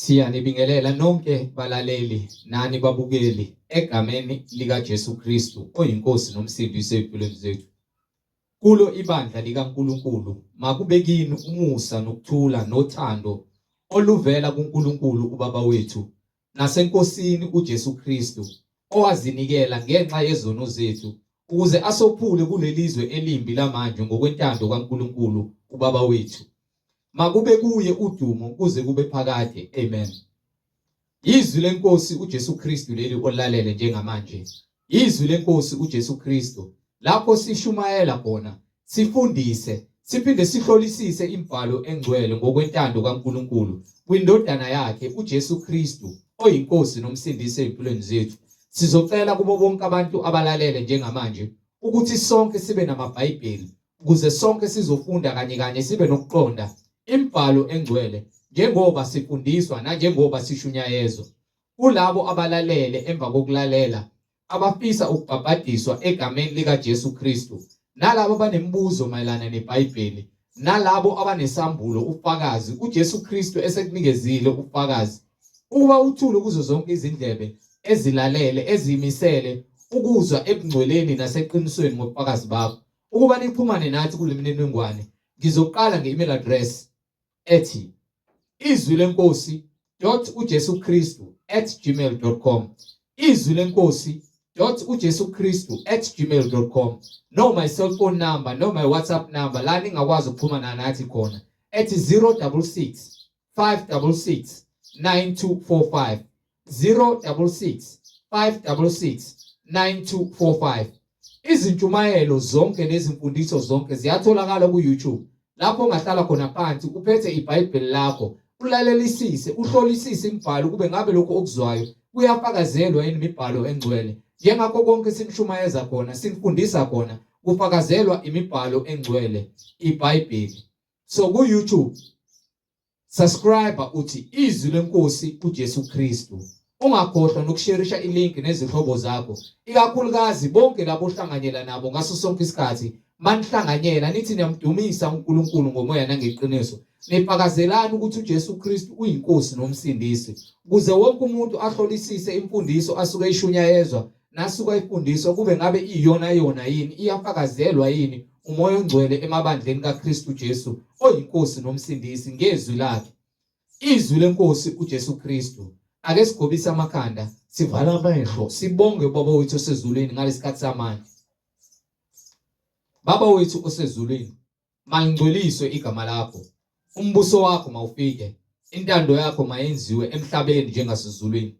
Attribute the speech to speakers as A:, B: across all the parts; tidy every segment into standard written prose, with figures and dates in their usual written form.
A: Siyanibingelela nonke balaleli nani babukeli egameni likaJesu Kristu oyiNkosi noMsindisi ezimpilweni zethu. Kulo ibandla likaNkulunkulu makube kini umusa nokuthula nothando oluvela kuNkulunkulu uBaba wethu naseNkosini uJesu Kristu owazinikela ngenxa yezono zethu ukuze asophule kulelizwe elimbi lamanje ngokwentando kaNkulunkulu uBaba wethu. Makube kuye udumo kuze kube phakade. Amen. Izwi lenkosi uJesu Kristu leli olalele njengamanje. Izwi lenkosi uJesu Kristu lapho sishumayela khona, sifundise, siphinde sihlolisise imibhalo engcwele ngokwentando kaNkulunkulu kwindodana yakhe uJesu Kristu oyinkosi nomsindisi ezimpilweni zethu. Sizocela kubo bonke abantu abalalele njengamanje ukuthi sonke sibe namaBhayibheli ukuze sonke sizofunda kanye kanye sibe nokuqonda imibhalo engcwele njengoba sifundiswa nanjengoba sishunyayezwa. Kulabo abalalele emva kokulalela abafisa ukubhabhadiswa egameni likaJesu Kristu nalabo abanemibuzo mayelana neBhayibheli nalabo abanesambulo ufakazi uJesu Kristu esekunikezile ufakazi ukuba uthule kuzo zonke izindlebe ezilalele ezimisele ukuzwa ebungcweleni naseqinisweni ngobufakazi bakho Ukuba nixhumane nathi kule mininingwane, ngizoqala nge-email address ethi izwi lenkosi dot uJesu Kristu at gmail dot com izwi lenkosi dot uJesu Kristu at gmail dot com noma i-cellphone number noma i-WhatsApp number la ningakwazi ukuxhumana nathi khona ethi 066 566 9245 066 566 9245. Izintshumayelo zonke nezimfundiso zonke ziyatholakala ku-YouTube lapho ongahlala khona phansi uphethe iBhayibheli lakho ulalelisise uhlolisise imibhalo kube ngabe lokhu okuzwayo kuyafakazelwa yini imibhalo engcwele njengakho konke sinishumayeza khona sinifundisa khona kufakazelwa imibhalo engcwele iBhayibheli. So ku-YouTube Subscribe uthi izwi lenkosi uJesu Kristu. Ungakhohlwa nokusherisha ilink nezihlobo zakho, ikakhulukazi bonke labo ohlanganyela nabo ngaso sonke isikhathi. Manihlanganyela nithi niyamdumisa uNkulunkulu ngomoya nangeqiniso. Nifakazelani ukuthi uJesu Kristu uyiNkosi noMsindisi, ukuze wonke umuntu ahlolisise imfundiso asuke ishunyayezwa nasuka ifundiswa kube ngabe iyona yona yini iyafakazelwa yini umoya ongcwele emabandleni kaKristu Jesu oyiNkosi noMsindisi ngezwi lakhe izwi lenkosi uJesu Kristu. Ake sigobise amakhanda sivala amehlo sibonge ubaba wethu osezulwini ngalesikhathi samanje. Baba wethu osezulwini, Malingcweliswe igama lakho. Umbuso wakho mawufike. Intando yakho mayenziwe emhlabeni njengasezulwini.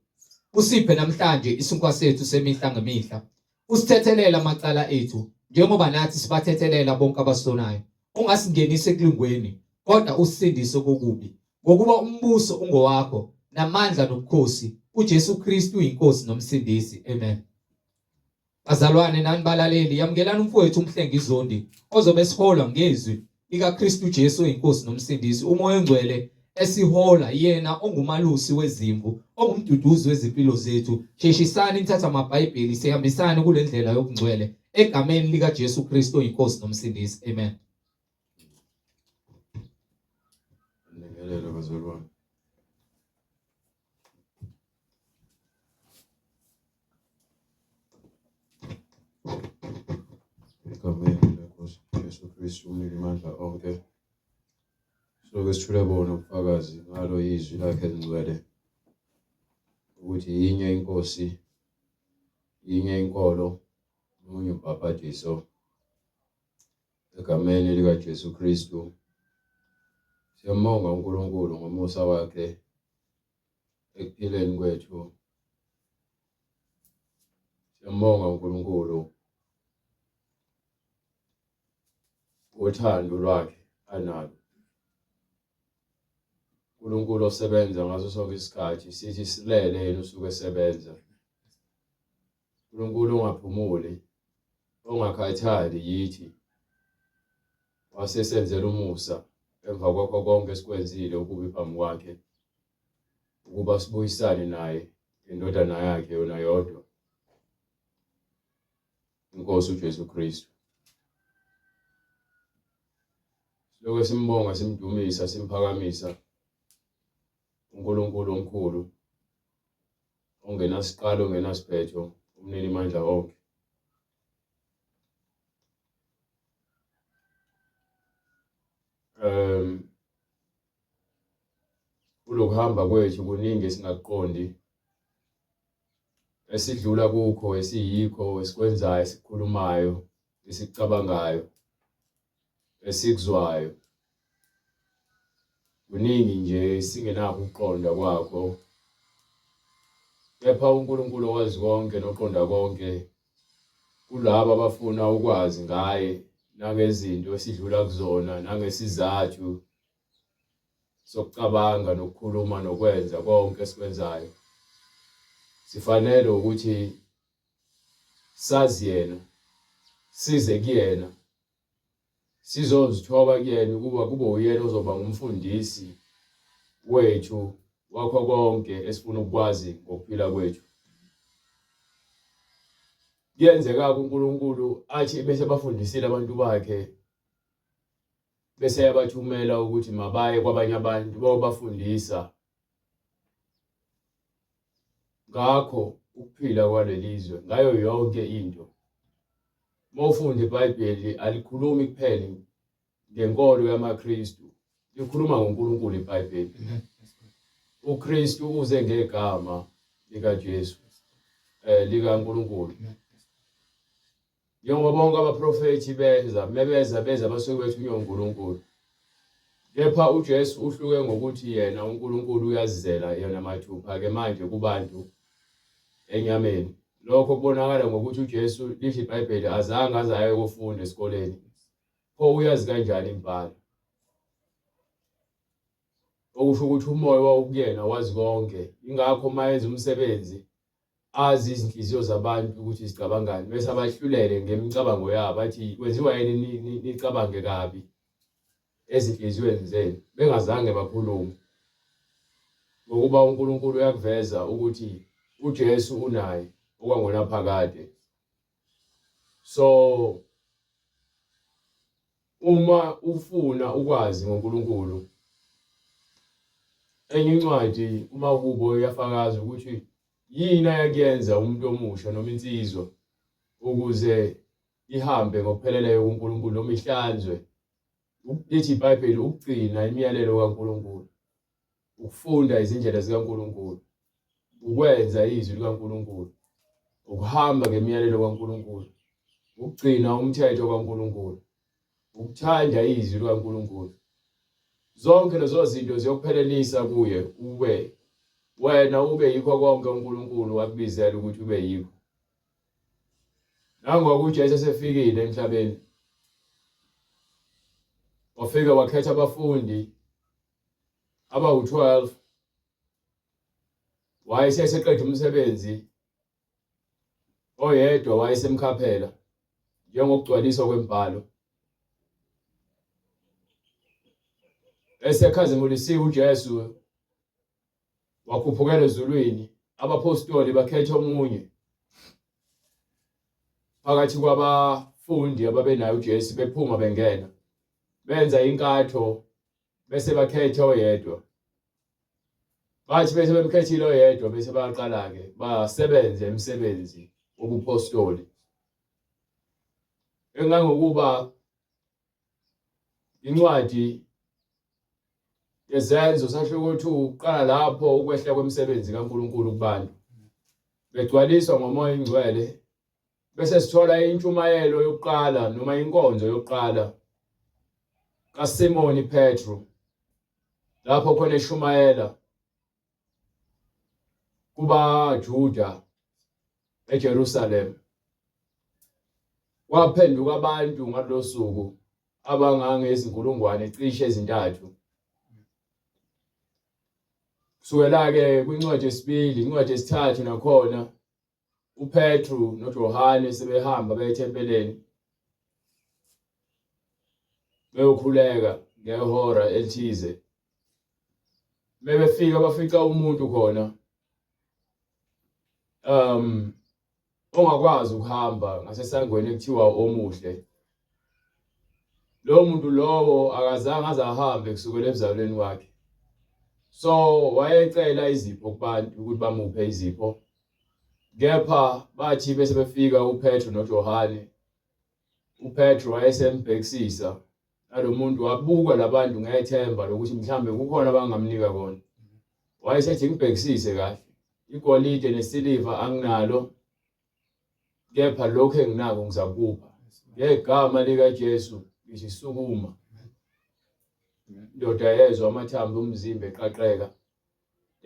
A: Usiphe namhlanje isinkwa sethu semihla ngemihla. Usithethelele amacala ethu njengoba nathi sibathethelela bonke abasonayo. Ungasingenisi ekulingweni, kodwa usisindise kokubi. Ngokuba umbuso ungowakho, namandla nobukhosi, uJesu Kristu uyiNkosi noMsindisi. Amen. Bazalwane nani balaleli, yamukelani umfowethu uMhlengi Zondi ozobe esiholwa ngezwi likaKristu Jesu oyiNkosi noMsindisi, uMoya oNgcwele esihola, yena ongumalusi wezimvu, ongumduduzi wezimpilo zethu. Sheshisani nithathe amaBhayibheli sihambisane kule ndlela yobungcwele egameni likaJesu Kristu oyiNkosi noMsindisi. Amen.
B: Nibingelele bazalwane. Egameni leNkosi Jesu Kristu umninimandla onke, soke sithule bona ubufakazi ngalo izwi lakhe elingcwele ukuthi yinye iNkosi, yinye inkolo, munye umbhabhadiso egameni likaJesu Kristu. Siyambonga uNkulunkulu ngomusa wakhe ekuphileni kwethu. Siyambonga uNkulunkulu ngothando lwakhe analo. uNkulunkulu osebenza ngaso sonke isikhathi sithi silele yena usuke esebenza. uNkulunkulu ongaphumuli ongakhathali yithi wasesenzela umusa emva kwakho konke esikwenzile okubi phambi kwakhe ukuba sibuyisane naye ngendodana yakhe yona yodwa inkosi uJesu Kristu. Silokhu simbonga simdumisa simphakamisa. uNkulunkulu omkhulu ongenasiqalo ongenasiphetho umnini mandla onke. Um kulokuhamba kwethu kuningi esingakuqondi esidlula kukho esiyikho esikwenzayo esikhulumayo esikucabangayo esikuzwayo kuningi nje singenakho ukuqonda kwakho kepha uNkulunkulu owazi konke noqonda konke kulabo abafuna ukwazi ngaye nangezinto esidlula kuzona nangesizathu sokucabanga nokukhuluma nokwenza konke esikwenzayo sifanele ukuthi sazi yena size kuyena sizozithoba kuyena ukuba kube uyena ozoba ngumfundisi wethu wakho konke esifuna ukukwazi ngokuphila kwethu. Kuyenzeka uNkulunkulu athi bese bafundisile abantu bakhe bese yabathumela ukuthi mabaye kwabanye abantu bayobafundisa ngakho ukuphila kwalelizwe ngayo yonke into. Uma ufunda iBhayibheli alikhulumi kuphela ngenkolo yamaKristu, likhuluma ngoNkulunkulu iBhayibheli. UKristu uze ngegama likaJesu eh likaNkulunkulu. Njengoba bonke abaprofethi beza, mebeza beza basuke bethunywe uNkulunkulu. Kepha uJesu uhluke ngokuthi yena uNkulunkulu uyazizela yena mathupha-ke manje kubantu enyameni. Lokho kubonakala ngokuthi uJesu lisho iBhayibheli azange aze aye kofunda esikoleni. Pho uyazi kanjani imibhalo? Okusho ukuthi umoya wawukuyena wazi konke. Ingakho uma yenza umsebenzi azi izinhliziyo zabantu ukuthi zicabangani bese abahlulele ngemicabango yabo athi kwenziwa yini nicabange kabi ezinhliziyweni zenu bengazange bakhulume ngokuba uNkulunkulu uyakuveza ukuthi uJesu unaye okwangonaphakade so uma ufuna ukwazi ngoNkulunkulu enye incwadi uMahubo iyafakaza ukuthi yini ayakuyenza umuntu omusha noma insizwa ukuze ihambe ngokupheleleyo kuNkulunkulu noma ihlanzwe lithi iBhayibheli ukugcina imiyalelo kaNkulunkulu ukufunda izindlela zikaNkulunkulu ukwenza izwi likaNkulunkulu ukuhamba ngemiyalelo kaNkulunkulu ukugcina umthetho kaNkulunkulu ukuthanda izwi likaNkulunkulu zonke lezo zinto ziyokuphelelisa kuye ube wena ube yikho konke uNkulunkulu wakubizela ukuthi ube yikho Nangoba uJesu esefikile emhlabeni wafika wakhetha abafundi abawu-12 wayeseseqeda umsebenzi oyedwa wayesemkhaphela njengokugcwaliswa kwembhalo esekhazimulisiwe uJesu wakhuphukela ezulwini abaphostoli bakhetha omunye phakathi kwabafundi ababenaye uJesu bephuma bengena benza inkatho bese bakhetha oyedwa bathi bese bemkhethile oyedwa bese bayaqala-ke basebenze emsebenzi wobuphostoli engangokuba Incwadi yeZenzo sahluko 2 uqala lapho ukwehla kwemisebenzi kaNkulunkulu kubantu begcwaliswa ngomoya ingcwele bese sithola intshumayelo yokuqala noma inkonzo yokuqala kaSimoni Petru lapho khona eshumayela kubaJuda eJerusalem. Kwaphenduka abantu ngalolo suku abangangezinkulungwane cishe ezintathu. Kusukela-ke kwincwadi yesibili, incwadi yesithathu nakhona uPetru noJohane sebehamba beye ethempeleni beyokhuleka ngehora elithize. Bebefika bafica umuntu khona um ongakwazi ukuhamba ngasesangweni ekuthiwa omuhle. Lowo muntu lowo akazange aze ahambe kusukela ebuzalweni kwakhe. So wayecela izipho kubantu ukuthi bamuphe izipho. Kepha bathi bese befika uPetru noJohane, uPetru wayesembhekisisa nalomuntu wabuka labantu ngethemba lokuthi mhlambe kukhona abangamnika kona. Wayesethi ngibhekisise kahle. Igolide nesiliva anginalo kepha lokho enginako ngizakupha. Ngegama likaJesu ngithi sukuma. Indoda yezwa amathambo omzimba eqaqeka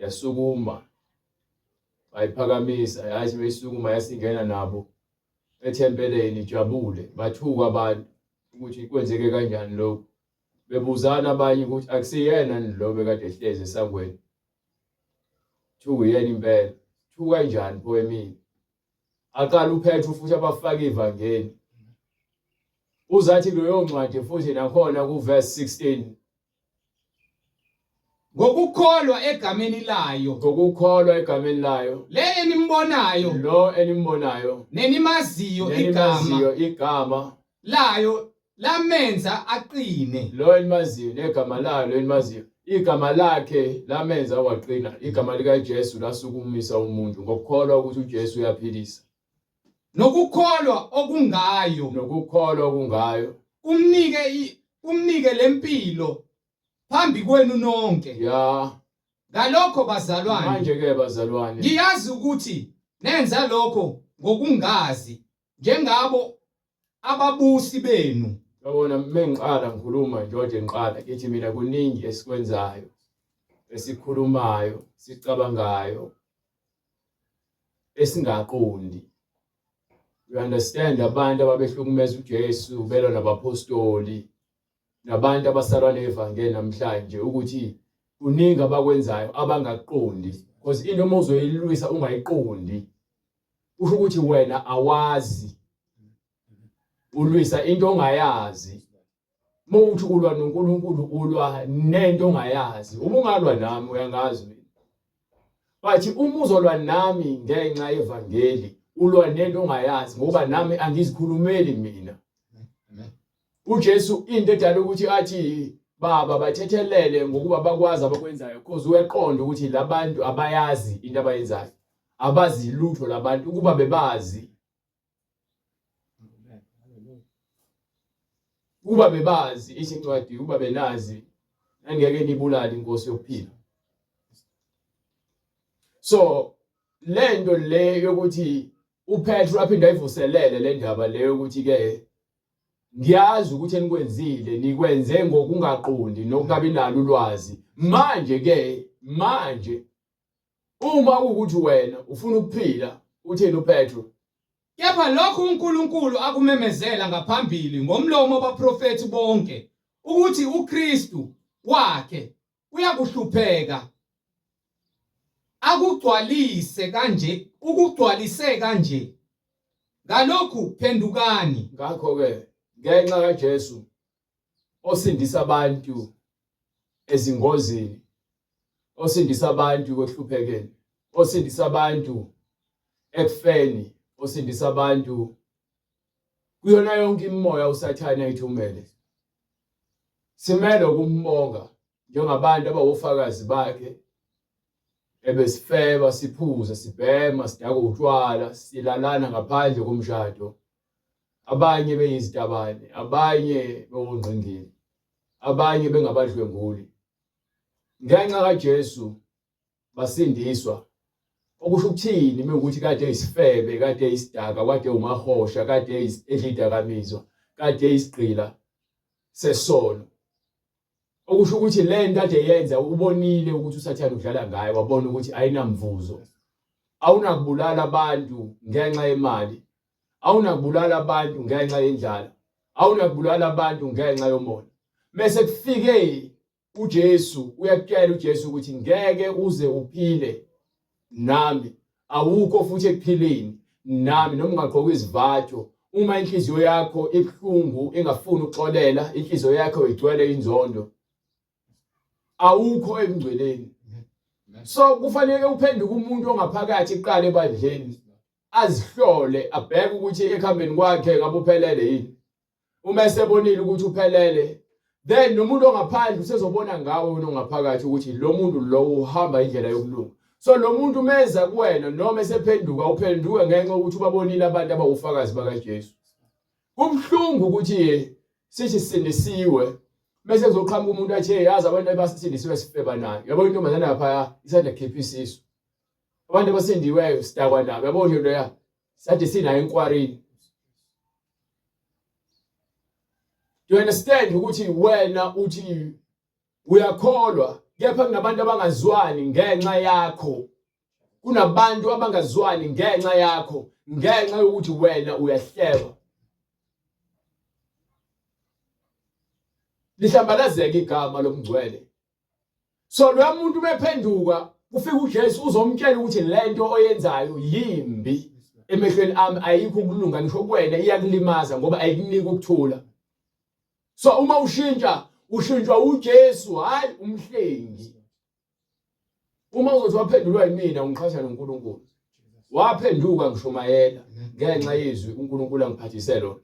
B: yasukuma bayiphakamisa yathi beyisukuma yasingena nabo ethempeleni ijabule bathuka abantu ukuthi kwenzeke kanjani lokhu bebuzana abanye ukuthi akusiyena lo bekade ehlezi esangweni thuka uyena impela thuka kanjani pho emini aqala uPetru futhi abafaka ivangeli uzathi kuleyo ncwadi futhi nakhona kuverse 16
A: Ngokukholwa egameni layo.
B: Ngokukholwa egameni layo.
A: Le enimbonayo.
B: Lo enimbonayo.
A: Nenimaziyo igama.
B: Nenimaziyo igama.
A: Layo lamenza aqine.
B: Lo enimaziyo negama layo lo enimaziyo. Igama lakhe lamenza waqina. Igama likaJesu lasukumisa umuntu ngokukholwa ukuthi uJesu uyaphilisa.
A: Nokukholwa okungayo.
B: Nokukholwa okungayo.
A: Kumnike kumnike lempilo phambi kwenu nonke.
B: Ya.
A: Ngalokho bazalwane.
B: Manje ke bazalwane.
A: Ngiyazi ukuthi nenza lokho ngokungazi njengabo ababusi benu.
B: Yabona mengiqala ngikhuluma nje nje ngiqala ngithi mina kuningi esikwenzayo esikhulumayo sicabangayo esingaqondi. You understand abantu ababehlukumeza uJesu belwa nabapostoli nabantu abasalwa nevangeli namhlanje ukuthi kuningi abakwenzayo abangakuqondi because into uma uzoyilwisa ungayiqondi kusho ukuthi wena awazi ulwisa into ongayazi uma uthi ulwa noNkulunkulu ulwa nento ongayazi uma ungalwa nami uyangazi mina but uma uzolwa nami ngenxa yevangeli ulwa nento ongayazi ngoba nami angizikhulumeli mina uJesu into edala ukuthi athi baba bathethelele ngokuba bakwazi abakwenzayo because uyaqonda ukuthi labantu abayazi into abayenzayo abazi lutho labantu ukuba bebazi Kuba bebazi ithi incwadi kuba benazi nangeke nibulale inkosi yokuphila. So lento le yokuthi uPetru aphinde ayivuselele le ndaba le yokuthi ke ngiyazi ukuthi enikwenzile nikwenze ngokungaqondi nokungabi nalo ulwazi manje ke manje Uma kuwukuthi wena ufuna ukuphila, uthini uPetru?
A: Kepha lokho uNkulunkulu akumemezela ngaphambili ngomlomo wabaprofethi bonke, ukuthi uKristu wakhe uyakuhlupheka akugcwalise kanje, ukugcwalise kanje. Ngalokhu phendukani.
B: Ngakho-ke ngenxa kaJesu osindisa abantu ezingozini, osindisa abantu ekuhluphekeni, osindisa abantu ekufeni, osindisa abantu kuyona yonke imimoya uSathane ayithumele. Simele ukumbonga njengabantu abawofakazi bakhe ebesifeba siphuza sibhema sidaka utshwala silalana ngaphandle komshado abanye beyizitabane abanye bewongqingili abanye bengabadlwenguli ngenxa kaJesu basindiswa okusho ukuthini mewukuthi kade isifebe kade isidaka kade umahosha kade edlidakamizwa kade isigqila sesono okusho ukuthi le nto ade yenza ubonile ukuthi usathane udlala ngaye wabona ukuthi ayinamvuzo awunakubulala abantu ngenxa yemali awunakubulala abantu ngenxa yendlala awunakubulala abantu ngenxa yomona mese kufike uJesu uyakutshela uJesu ukuthi ngeke uze uphile nami awukho futhi ekuphileni nami noma ungagqoka izivatho uma inhliziyo yakho ibuhlungu ingafuni ukuxolela inhliziyo yakho igcwele inzondo awukho ebungcweleni so kufanele uphenduke umuntu ongaphakathi kuqala ebandleni azihlole abheke ukuthi ekuhambeni kwakhe ngabe uphelele yini uma esebonile ukuthi uphelele Then nomuntu ongaphandle usezobona ngawe wena ongaphakathi ukuthi lo muntu lo uhamba indlela yokulunga. So lo muntu meza kuwena noma esephenduka uphenduke ngenxa yokuthi ubabonile abantu abawufakazi bakaJesu. Kubuhlungu ukuthi sithi sisindisiwe bese kuzoqhamuka umuntu athi hey yazi abantu abasindisiwe sifeba nayo. Yabo intombazane lapha isanda khipha isisu. Abantu abasindiweyo sidakwa nabo. Yabo nje leya sathi sinayo enkwarini. Do you understand ukuthi wena uthi uyakholwa kepha kunabantu abangazwani ngenxa yakho kunabantu abangazwani ngenxa yakho ngenxa yokuthi wena uyahleba lihlambalazeka igama lomngcwele So loya muntu mephenduka kufika uJesu uzomtshela ukuthi lento oyenzayo yimbi emehlweni ami ayikho ukulunga ngisho kuwena iyakulimaza ngoba ayikuniki ukuthula. So uma ushintsha ushintshwa uJesu hayi umhlengi. Uma uzothi waphendulwa yimina ungiqhatha noNkulunkulu. Waphenduka ngishumayela ngenxa yezwi uNkulunkulu angiphathise lona.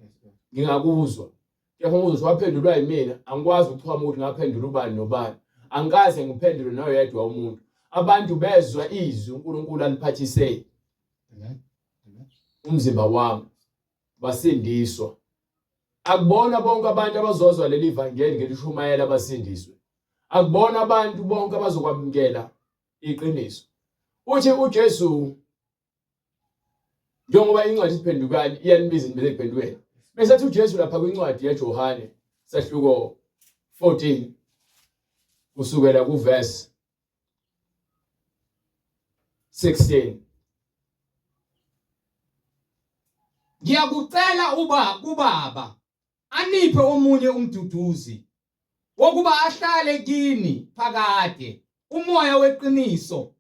B: Ngingakuzwa. Kepha uma uzothi waphendulwa yimina, angikwazi ukuchoma ukuthi ngaphendula ubani nobani. Angikaze ngiphendule noyedwa umuntu. Abantu bezwa izwi uNkulunkulu aliphathise umzimba wami basindiswa. Akubona bonke abantu abazozwa leli vangeli ngelishumayela abasindiswe. Akubona abantu bonke abazokwamukela iqiniso. Uthi uJesu njengoba incwadi isiphendukani iyanibiza nibele ekuphendukeni bese athi uJesu lapha kwincwadi yaJohane sahluko 14 kusukela kuverse 16
A: Ngiyakucela uba kubaba aniphe omunye umduduzi wokuba ahlale kini phakade umoya weqiniso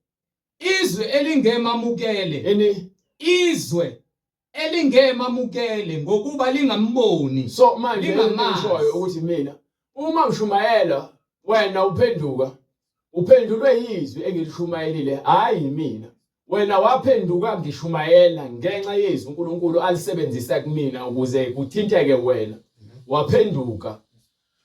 A: Izwe elingemamukele.
B: Ini?
A: Izwe elingemamukele ngokuba lingamboni.
B: So manje ngishoyo ukuthi mina uma ngishumayela wena uphenduka uphendulwe yizwi engilishumayelile hayi mina wena waphenduka ngishumayela ngenxa yezwi uNkulunkulu alisebenzisa kumina ukuze kuthinteke wena waphenduka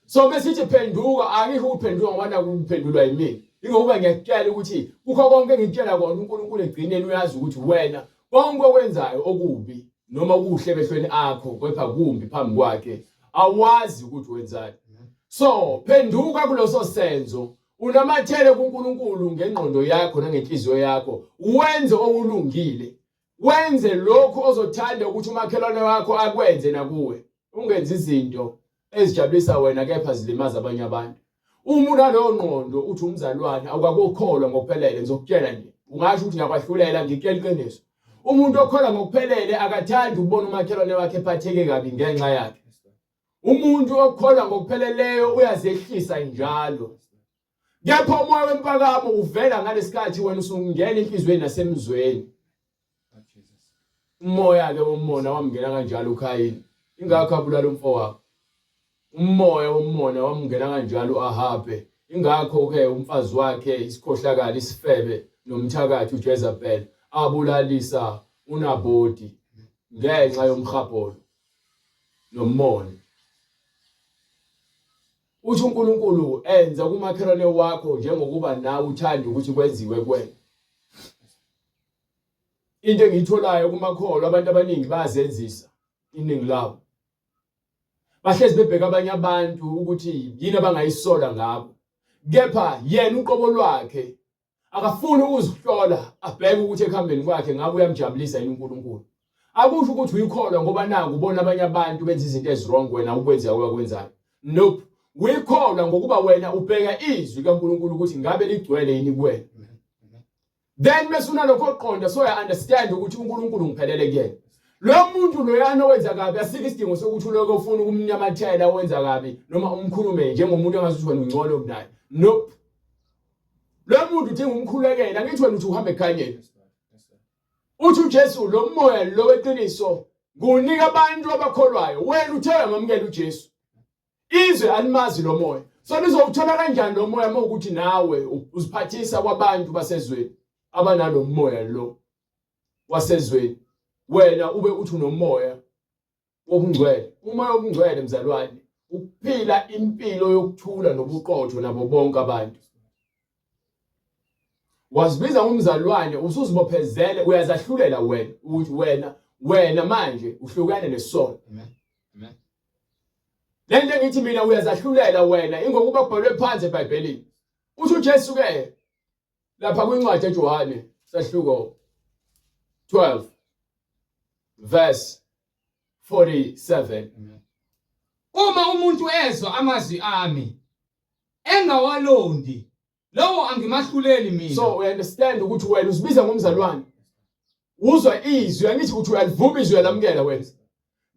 B: So mesithi phenduka angisho ukuthi phenduka ngoba naku kuphendulwa yimina. Ingokuba ngiyakutshela ukuthi kukho konke engikutshela kona uNkulunkulu egcineni uyazi ukuthi wena konke okwenzayo okubi noma kuhle emehlweni akho kepha kumbi phambi kwakhe awazi ukuthi wenzani. So phenduka kuloso senzo unamathele kuNkulunkulu ngengqondo yakho nangenhliziyo yakho wenze okulungile wenze lokhu ozothanda ukuthi umakhelwane wakho akwenze nakuwe Ungenzi izinto ezijabulisa wena kepha zilimaza abanye abantu. Uma unaleyo ngqondo uthi umzalwane awukakukholwa ngokuphelele ngizokutshela nje. Ungasho ukuthi ngiyakwahlulela ngikutshela iqiniso. Umuntu okholwa ngokuphelele akathandi ukubona umakhelwane wakhe ephatheke kabi ngenxa yakhe. Umuntu okholwa ngokupheleleyo uyazehlisa njalo. Kepha umoya wempakamo uvela ngalesikhathi wena usungena enhliziyweni nasemzweni. Umoya ke womona wamngena kanjalo uKhayini. Ingakho abulala umfowabo. Umoya womona wamngena kanjalo uAhabe. Ingakho ke umfazi wakhe isikhohlakali isifebe nomthakathi uJezebel abulalisa uNaboti ngenxa yomhhabholo nomona. Uthi uNkulunkulu enza kumakhelwane wakho njengokuba nawe uthanda ukuthi kwenziwe kuwena. Into engiyitholayo kumakholwa abantu abaningi bayazenzisa iningi labo. Bahlezi bebheka abanye abantu ukuthi yini abangayisola ngabo. Kepha yena uqobo lwakhe akafuni ukuzihlola abheke ukuthi ekuhambeni kwakhe ngabe uyamjabulisa yini uNkulunkulu. Akusho ukuthi uyikholwa ngoba naku ubona abanye abantu benza izinto eziwrong wena ukwenza okwenzayo. Nope. Uyikholwa ngokuba wena ubheka izwi kaNkulunkulu ukuthi ngabe ligcwele yini kuwena. Then bese unalokho okuqonda so ya understand ukuthi uNkulunkulu ngiphelele kuyena. Lo muntu loyana owenza kabi asikho isidingo sokuthi uloko ufuna ukumnyamathela owenza kabi noma umkhulume njengomuntu engazuthi wena ungcono kunaye. Nope. Lo muntu udinga umkhulekela ngithi wena uthi uhamba ekukhanyeni. Uthi uJesu lo moya lo weqiniso ngunika abantu abakholwayo wena uthe uyamamukela uJesu. Izwe alimazi lo moya. So lizowuthola kanjani lo moya uma ukuthi nawe uziphathisa kwabantu basezweni abanalo moya lo wasezweni wena ube uthi unomoya wobungcwele. Umoya wobungcwele mzalwane Ukuphila impilo yokuthula nobuqotho nabo bonke abantu. Wazibiza ngomzalwane usuzibophezele uyazahlulela wena ukuthi wena wena manje uhlukane nesono.
A: Amen. Amen.
B: Lento engithi mina uyazahlulela wena ingokuba kubhalwe phansi eBhayibhelini. Uthi uJesu ke lapha kwincwadi eJohane sahluko 12 verse 47.
A: Uma umuntu ezwa amazwi ami engawalondi lowo angimahluleli mina.
B: So we understand ukuthi wena uzibiza ngomzalwane. Uzwa izwi angithi uthi uyalivuma izwi uyalamukela wena.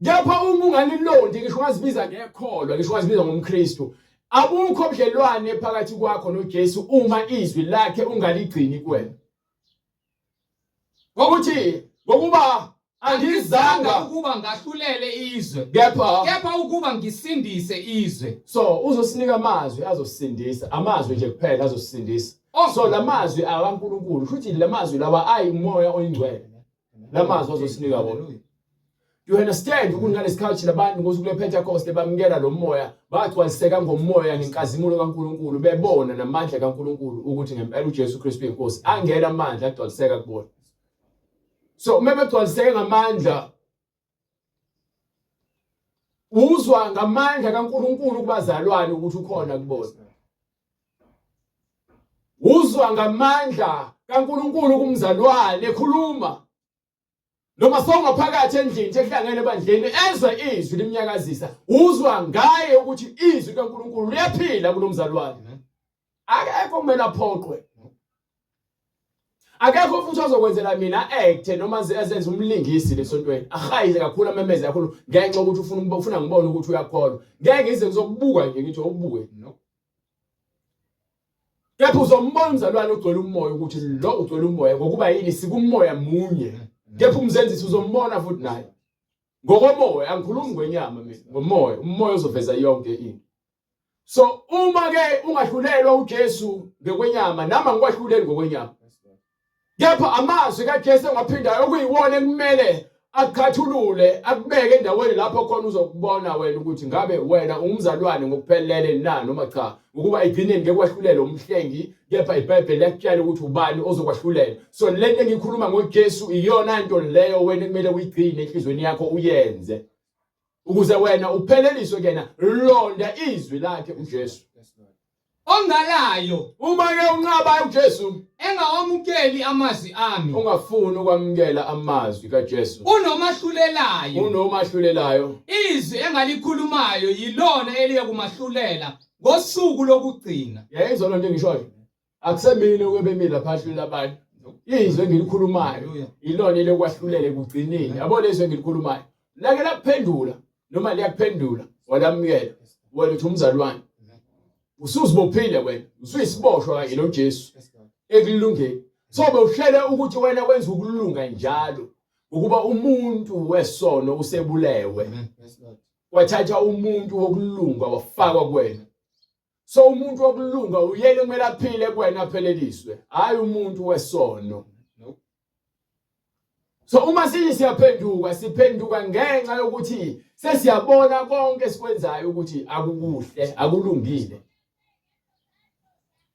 B: Kepha uma ungalilondi ngisho ungazibiza ngekholwa ngisho ungazibiza ngomKristu abukho ubudlelwane phakathi kwakho noJesu uma izwi lakhe ungaligcini kuwena. Ngokuthi ngokuba angizanga
A: ukuba ngahlulele izwe
B: kepha
A: kepha ukuba ngisindise izwe.
B: So uzosinika amazwi azosindisa, amazwi nje kuphela azosindisa.
A: Oh.
B: So lamazwi akaNkulunkulu, futhi lamazwi lawa ayimoya oyingcwele. Lamazwi azosinika wona. You understand ukuthi ngalesikhathi labantu ngosuku lwePentecost bamukela lo moya bagcwaliseka ngomoya ngenkazimulo kaNkulunkulu bebona namandla kaNkulunkulu ukuthi ngempela uJesu Kristu uyinkosi angena amandla agcwaliseka kubona. So uma begcwaliseke ngamandla uzwa ngamandla kaNkulunkulu kubazalwane ukuthi ukhona kubona. Uzwa ngamandla kaNkulunkulu kumzalwane ekhuluma noma sewungaphakathi endlini sekuhlangene ebandleni ezwe izwi limnyakazisa uzwa ngaye ukuthi izwi likaNkulunkulu liyaphila kulomzalwane akekho kumele aphoqwe akekho futhi ozokwenzela mina acte noma ezenza umlingisi lesontweni ahayize kakhulu amemeze kakhulu ngenxa ukuthi ufuna ufuna ngibone ukuthi uyakholwa ngeke ngize ngizokubuka nje ngithi awubuke
A: no
B: Kepha uzombona umzalwane ogcwele umoya ukuthi lo ugcwele umoya ngokuba yini sikumoya munye. Kepha umzenzisi uzombona futhi naye. Ngokomoya angikhulumi ngwenyama mina, ngomoya, umoya uzoveza yonke into. So uma ke ungahlulelwa uJesu ngokwenyama nami angikwahluleli ngokwenyama. Kepha amazwi kaJesu engwaphindayo okuyiwona ekumele akuqhathulule akubeke endaweni lapho khona uzokubona wena ukuthi ngabe wena ungumzalwane ngokuphelele na noma cha ukuba egcineni ngeke kwahlulele umhlengi kepha iBhayibheli liyakutshela ukuthi ubani ozokwahlulela so lento engikhuluma ngoJesu iyona nto leyo wena ekumele uyigcine enhlizweni yakho uyenze ukuze wena upheleliswe kuyena londa izwi lakhe uJesu
A: Ongalayo
B: uma ke unqaba uJesu
A: engawamukeli amazwi ami
B: ungafuni ukwamukela amazwi kaJesu
A: unomahlulelayo
B: unomahlulelayo
A: izwi engalikhulumayo yilona eliya kumahlulela ngosuku lokugcina
B: yayizwa lonto engishoyo akusemini okwebemile lapha ahlulela abantu izwi engilikhulumayo ilona elokwahlulela ekugcineni yabo lezwi engilikhulumayo lake lakuphendula noma liyakuphendula walamukela wena uthi umzalwane usuzibophile wena usuyisiboshwa kanye noJesu ekulungeni so bewuhlele ukuthi wena wenza ukulunga njalo ukuba umuntu wesono usebulewe wathatha umuntu wokulunga wafakwa kuwena so umuntu wokulunga uyena kumele aphile kuwena apheleliswe hayi umuntu wesono so uma sithi siyaphenduka siphenduka ngenxa yokuthi sesiyabona konke esikwenzayo ukuthi akukuhle akulungile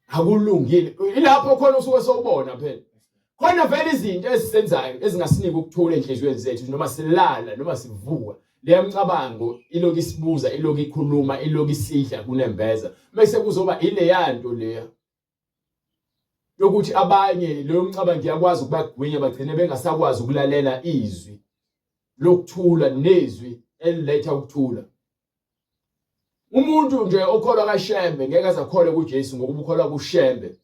B: akulungile ilapho khona usuke sowubona phela khona vele izinto esisenzayo ezingasinika ukuthula enhliziyweni zethu noma silala noma sivuka leya mcabango iloku isibuza iloku ikhuluma iloku isidla kunembeza bese kuzoba ileyanto leya yokuthi abanye leyo mcabango iyakwazi ukubagwinya bagcine bengasakwazi ukulalela izwi lokuthula nezwi eliletha ukuthula umuntu nje okholwa kaShembe ngeke azakholwe kuJesu ngokuba ukholwa kuShembe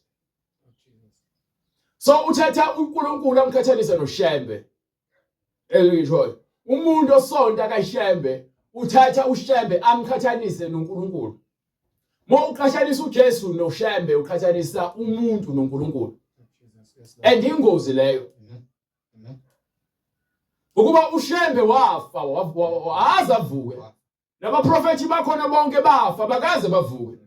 B: so uthatha uNkulunkulu amkhathalise noShembe engishoyo umuntu osonta kaShembe uthatha uShembe amkhathanise noNkulunkulu Uma uqhathanisa uJesu noShembe uqhathanisa umuntu noNkulunkulu and ingozi leyo ukuba uShembe wafa azavuke nabaprofethi bakhona bonke bafa bakaze bavuke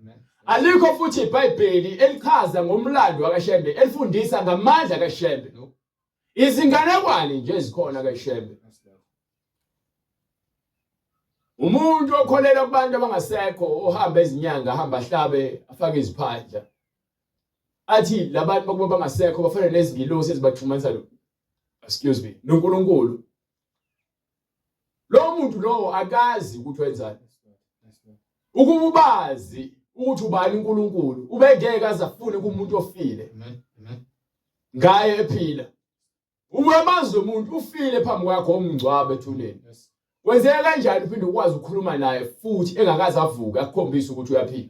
B: alikho futhi iBhayibheli elichaza ngomlando wakaShembe elifundisa ngamandla kaShembe izinganekwane nje ezikhona kaShembe Umuntu okholelwa kubantu abangasekho ohamba ezinyanga ahamba ahlabe afake iziphandla athi labantu bakuba bangasekho bafana nezingilosi ezibaxhumanisa excuse me noNkulunkulu. Lo muntu lowo akazi ukuthi wenzani. Ukuba ubazi ukuthi ubani uNkulunkulu ubengeke aze afune kumuntu ofile ngaye ephila. Uyamazi lo muntu ufile phambi kwakho umngcwabo ethuneni. Kwenzeka kanjani uphinde ukwazi ukukhuluma naye futhi engakaze avuke akukhombise ukuthi uyaphila?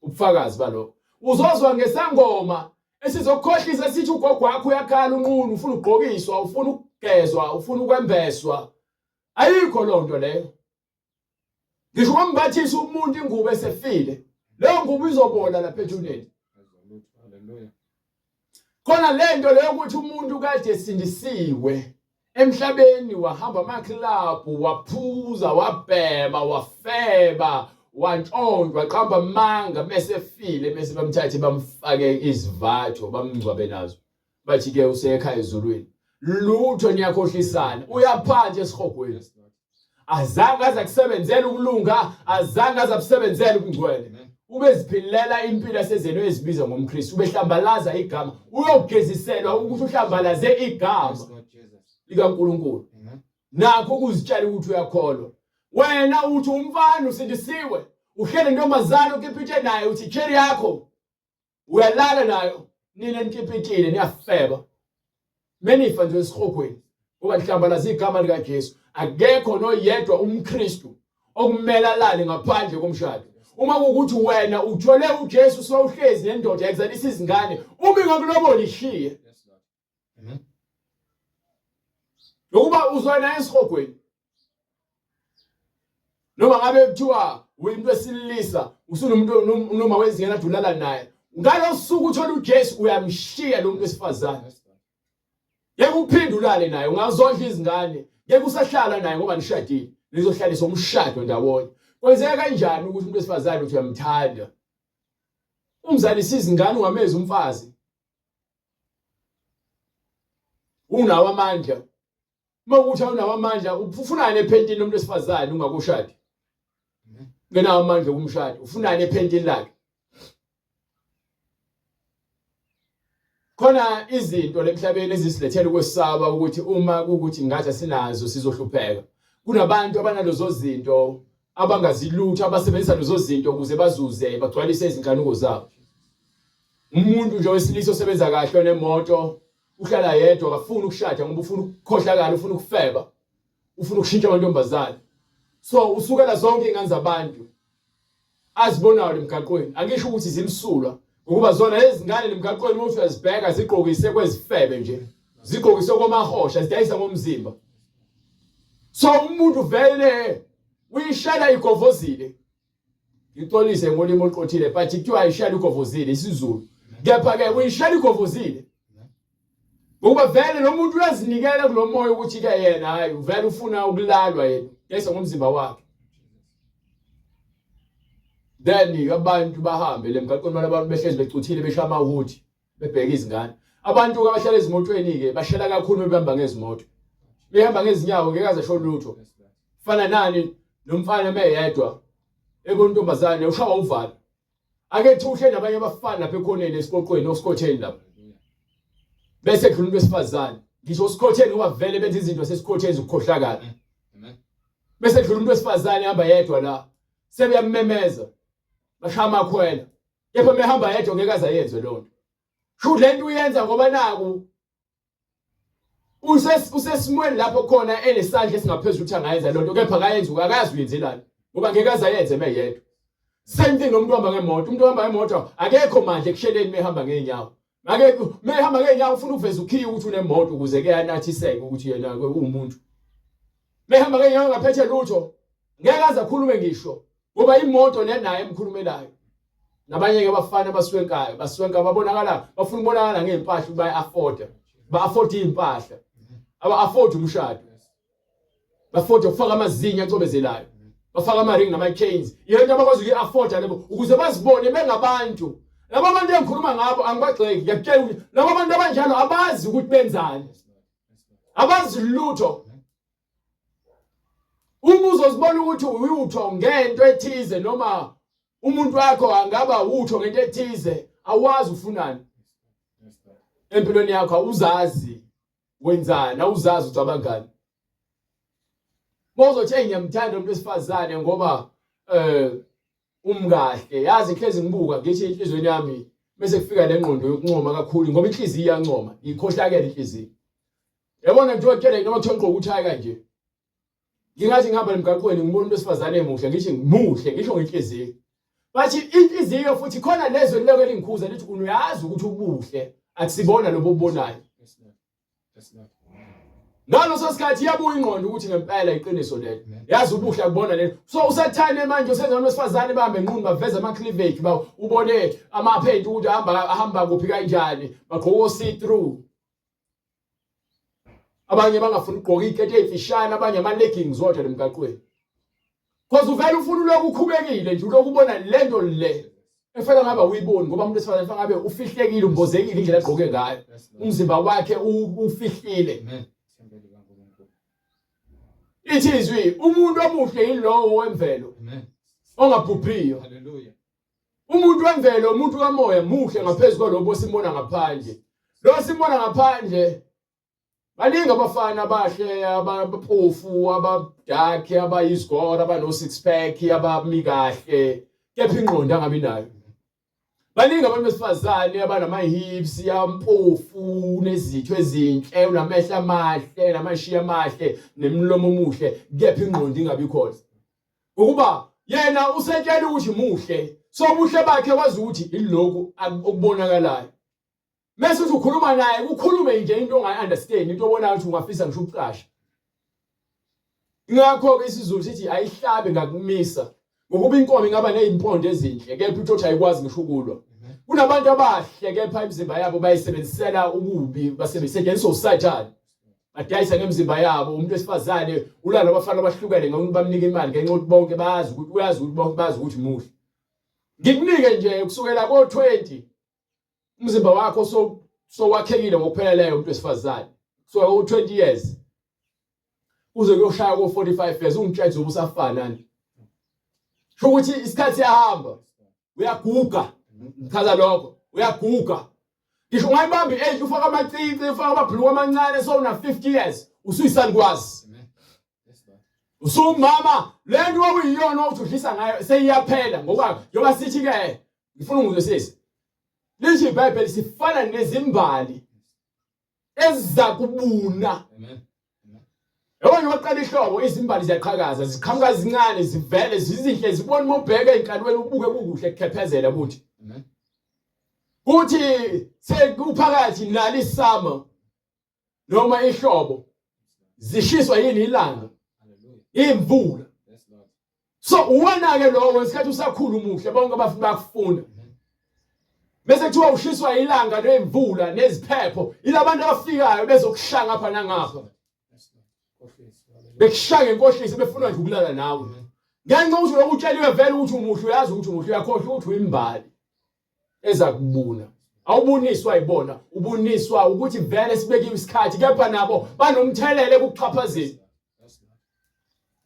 B: Ubufakazi balokho. Uzozwa ngesangoma esizokukhohlisa sithi ugogo wakho uyakhala unqunu ufuna ukugqokiswa, ufuna ukugezwa, ufuna ukwembeswa. Ayikho loo nto leyo. Ngisho kwambathisa umuntu ingubo esefile, leyo ngubo izobola lapha ethuneni. Khona lento leyo ukuthi umuntu kade esindisiwe emhlabeni wahamba amaklabhu waphuza wabhema wafeba wantshontshwa qamba amanga mese efile mese bamthathe bamfake izivatho bamngcwabe nazo bathi ke usekhaya ezulwini lutho niyakhohlisana uyaphansi esihogweni azange aze akusebenzele ukulunga azange aze akusebenzele ubungcwele ubeziphilela impilo yasezeni ezibiza ngomKristu ubehlambalaza igama uyogeziselwa ukuthi uhlambalaze igama likaNkulunkulu nakho ukuzitshela ukuthi uyakholwa wena uthi umfana usindisiwe uhlele intombazane ukipite naye uthi cherry yakho uyalala nayo nina nikipitile niyafeba menifa nje esihogweni ngoba nihlambalaza igama likaJesu akekho noyedwa umKristu okumele alale ngaphandle komshado uma kuwukuthi wena uthole uJesu sowuhlezi nendoda yakuzalisa izingane uma ingakulobola ishiye Ngokuba uzwa naye esihogweni. Noma ngabe kuthiwa uyinto esilisa usunomuntu noma wezingane adulala naye. Ngalosuku uthola uJesu uyamshiya lo muntu wesifazane. Ngeke uphinde ulale naye ungazondla izingane ngeke usahlala naye ngoba nishadile nizohlalisa umshado ndawonye. Kwenzeka kanjani ukuthi umuntu wesifazane uthi uyamthanda? Umzalisa izingane ungamezi umfazi. Unawo amandla. Uma ukuthi awunawo amandla ufunani ephentini lomuntu wesifazane ungakushadi? Ngenawo amandla okumshada, ufunani ephentini lakhe? Khona izinto lemhlabeni ezisilethela ukwesaba ukuthi uma kukuthi ngathi asinazo sizohlupheka. Kunabantu abanalezo zinto abangazilutho abasebenzisa lezo zinto ukuze bazuze bagcwalise izinkanuko zabo. Umuntu nje wesilisa osebenza kahle onemoto uhlala yedwa akafuni ukushada ngoba ufuna ukukhohlakala ufuna ukufeba ufuna ukushintsha amantombazane so usukela zonke ingane zabantu azibonayo lemgaqweni angisho ukuthi zimsulwa ngokuba zona lezi ngane lemgaqweni uma uthi uyazibheka zigqokise kwezifebe nje zigqokise komahosha zidayisa ngomzimba so umuntu vele uyishela igovozile ngixolise ngolimi oluqothile but kuthiwa ayishela igovozile isiZulu kepha ke uyishela igovozile ngokuba vele lo muntu uyazinikela kulo moya ukuthi ke yena hayi uvele ufuna ukulalwa yena yayisa ngomzimba wakhe then abantu bahambe le mgaqweni abantu behlezi becuthile besha amahuthi bebheka izingane abantu abahlala ezimotweni ke bashela kakhulu bebamba ngezimoto behamba ngezinyawo ngeke aze sho lutho fana nani nomfana meyedwa ekontombazane ushawa uvalo ake thuhle nabanye abafana lapha ekhoneni esiqoqweni osikhotheni lapha bese kudlula umuntu wesifazane ngisho osikhotheni ngoba vele benza izinto sesikhotheni zokukhohlakala bese kudlula umuntu wesifazane ehamba yedwa la sebeyamemeza bashaya amakhwela kepha mehamba yedwa ngeke aze ayenze loo nto sho le nto uyenza ngoba naku usesimweni lapho khona enesandla esingaphezulu ukuthi angayenza loo nto kepha akayenzi akayazi uyenzelani ngoba ngeke aze ayenze meyedwa same thing nomuntu ohamba ngemoto umuntu ohamba ngemoto akekho mandla ekusheleni mehamba ngeenyawo akekho mehamba ngeenyawo ufuna ukuveza ukhiye ukuthi unemoto ukuze ke anathiseke ukuthi yena uwumuntu mehamba ngeenyawo ngaphethe lutho ngeke aze akhulume ngisho ngoba imoto le naye emkhulumelayo nabanye ke abafana abaswenkayo baswenka babonakala bafuna ukubonakala ngey'mpahla ukuba bayi-afforda ba-afford iy'mpahla aba-afford umshado ba-afford ukufaka amazinyo acobezelayo bafaka ama-ring nama-chains iyo nto abakwazi ukuyi-afforda lebo ukuze bazibone bengabantu laba bantu engikhuluma ngabo angibagxeki ngiyakutshela ukuthi laba bantu abanjalo abazi ukuthi benzani abazi lutho. Uma uzozibona ukuthi uyutho ngento ethize noma umuntu wakho angaba utho ngento ethize awazi ufunani empilweni yakho awuzazi wenzani awuzazi ucabangani Mawuzothi hey ngiyamthanda umuntu wesifazane ngoba eh umkahle yazi ngihlezi ngibuka ngithi enhlizweni yami bese kufika lengqondo yokuncoma kakhulu ngoba inhliziyo iyancoma ikhohlakele inhliziyo yabona nje otshele noma kuthiwa ngigqoka uthayi kanje ngingathi ngihamba emgaqweni ngibona umuntu wesifazane emuhle ngithi muhle ngisho ngenhliziyo bathi inhliziyo futhi khona lezwe liloko elingikhuza lithi uyazi ukuthi ubuhle akusibona lobo obubonayo ngaleso sikhathi iyabuya ingqondo ukuthi ngempela iqiniso lelo yazi ubuhle akubona lelo so usathane manje usenza abantu besifazane bahambe nqunu baveze ama cleavage ba ubone amaphenti ukuthi ahamba ahamba kuphi kanjani bagqoka see through abanye bangafuni ukugqoka iziketi ezifishane abanye ama leggings wodwa lemgaqweni Cause uvele ufuna uloku ukhubekile nje uloku ubona lento le efana ngabe awuyiboni ngoba umuntu wesifazane efana ngabe ufihlekile umbozekile indlela agqoke ngayo umzimba wakhe ufihlile ithi izwi umuntu omuhle yilowo wemvelo ongabhubhiyo
A: Hallelujah.
B: umuntu wemvelo umuntu kamoya muhle ngaphezu kwalobo simbona ngaphandle lo simbona ngaphandle Baningi abafana abahle abaphofu abadark abayizigora abano six pack abami kahle kepha ingqondo angabi nayo. Baningi abantu besifazane abanama hips yampofu nezitho ezinhle unamehlo amahle namashiya amahle nemilomo omuhle kepha ingqondo ingabi khona. Ukuba yena usetshela ukuthi muhle so ubuhle bakhe wazi ukuthi ilokhu okubonakalayo. Mese uthi ukhuluma naye kukhulume nje into ongayi understand into obonayo ukuthi ungafisa ngisho ukucasha. Ingakho ke isiZulu sithi ayihlabe ngakumisa ngokuba inkomo ingaba nezimpondo ezinhle kepha uthi ayikwazi ngisho ukulwa. Kunabantu abahle kepha imizimba yabo bayisebenzisela ukubi basebenzisa uSathane. Badayisa ngemizimba yabo umuntu wesifazane ulala abafana abahlukene ngokuthi bamnika imali ngenxa yokuthi bonke bayazi ukuthi uyazi ukuthi bonke bazi ukuthi muhle. Ngikunike nje kusukela ko-20 umzimba wakho so sowakhekile ngokupheleleyo umuntu wesifazane so u20 years uze kuyoshaya ko 45 years ungitshela uzobe usafana nje sho ukuthi isikhathi siyahamba uyaguga ngichaza lokho uyaguga ngisho ungayibamba i-age ufaka amacici ufaka amabhuluku amancane so una 50 years usuyisalukazi usumama le nto okuyiyona uthi udlisa ngayo seyiyaphela ngoba njengoba sithi ke ngifuna ungizwisise lisho ibhayibheli sifana nezimbali eziza kubuna yabo nje waqala ihlobo izimbali ziyaqhakaza ziqhamuka zincane zivele zizinhle zibona uma ubheka ey'nkalweni ubuke kukuhle kukhephezela kuthi kuthi sekuphakathi nalo isummer noma ihlobo zishiswa yini ilanga imvula so uwena ke lowo ngesikhathi usakhula umuhle bonke abafuna bakufuna bese kuthiwa ushiswa ilanga nemvula neziphepho ilabantu abafikayo bezokushaya ngapha nangapha bekushaya ngenkohliso befuna nje ukulala nawe ngenxa ukuthi lokhu utsheliwe vele ukuthi umuhle uyazi ukuthi umuhle uyakhohlwa ukuthi uyimbali eza kubuna awubuniswa yibona ubuniswa ukuthi vele sibekiwe isikhathi kepha nabo banomthelela ekuxhaphazeni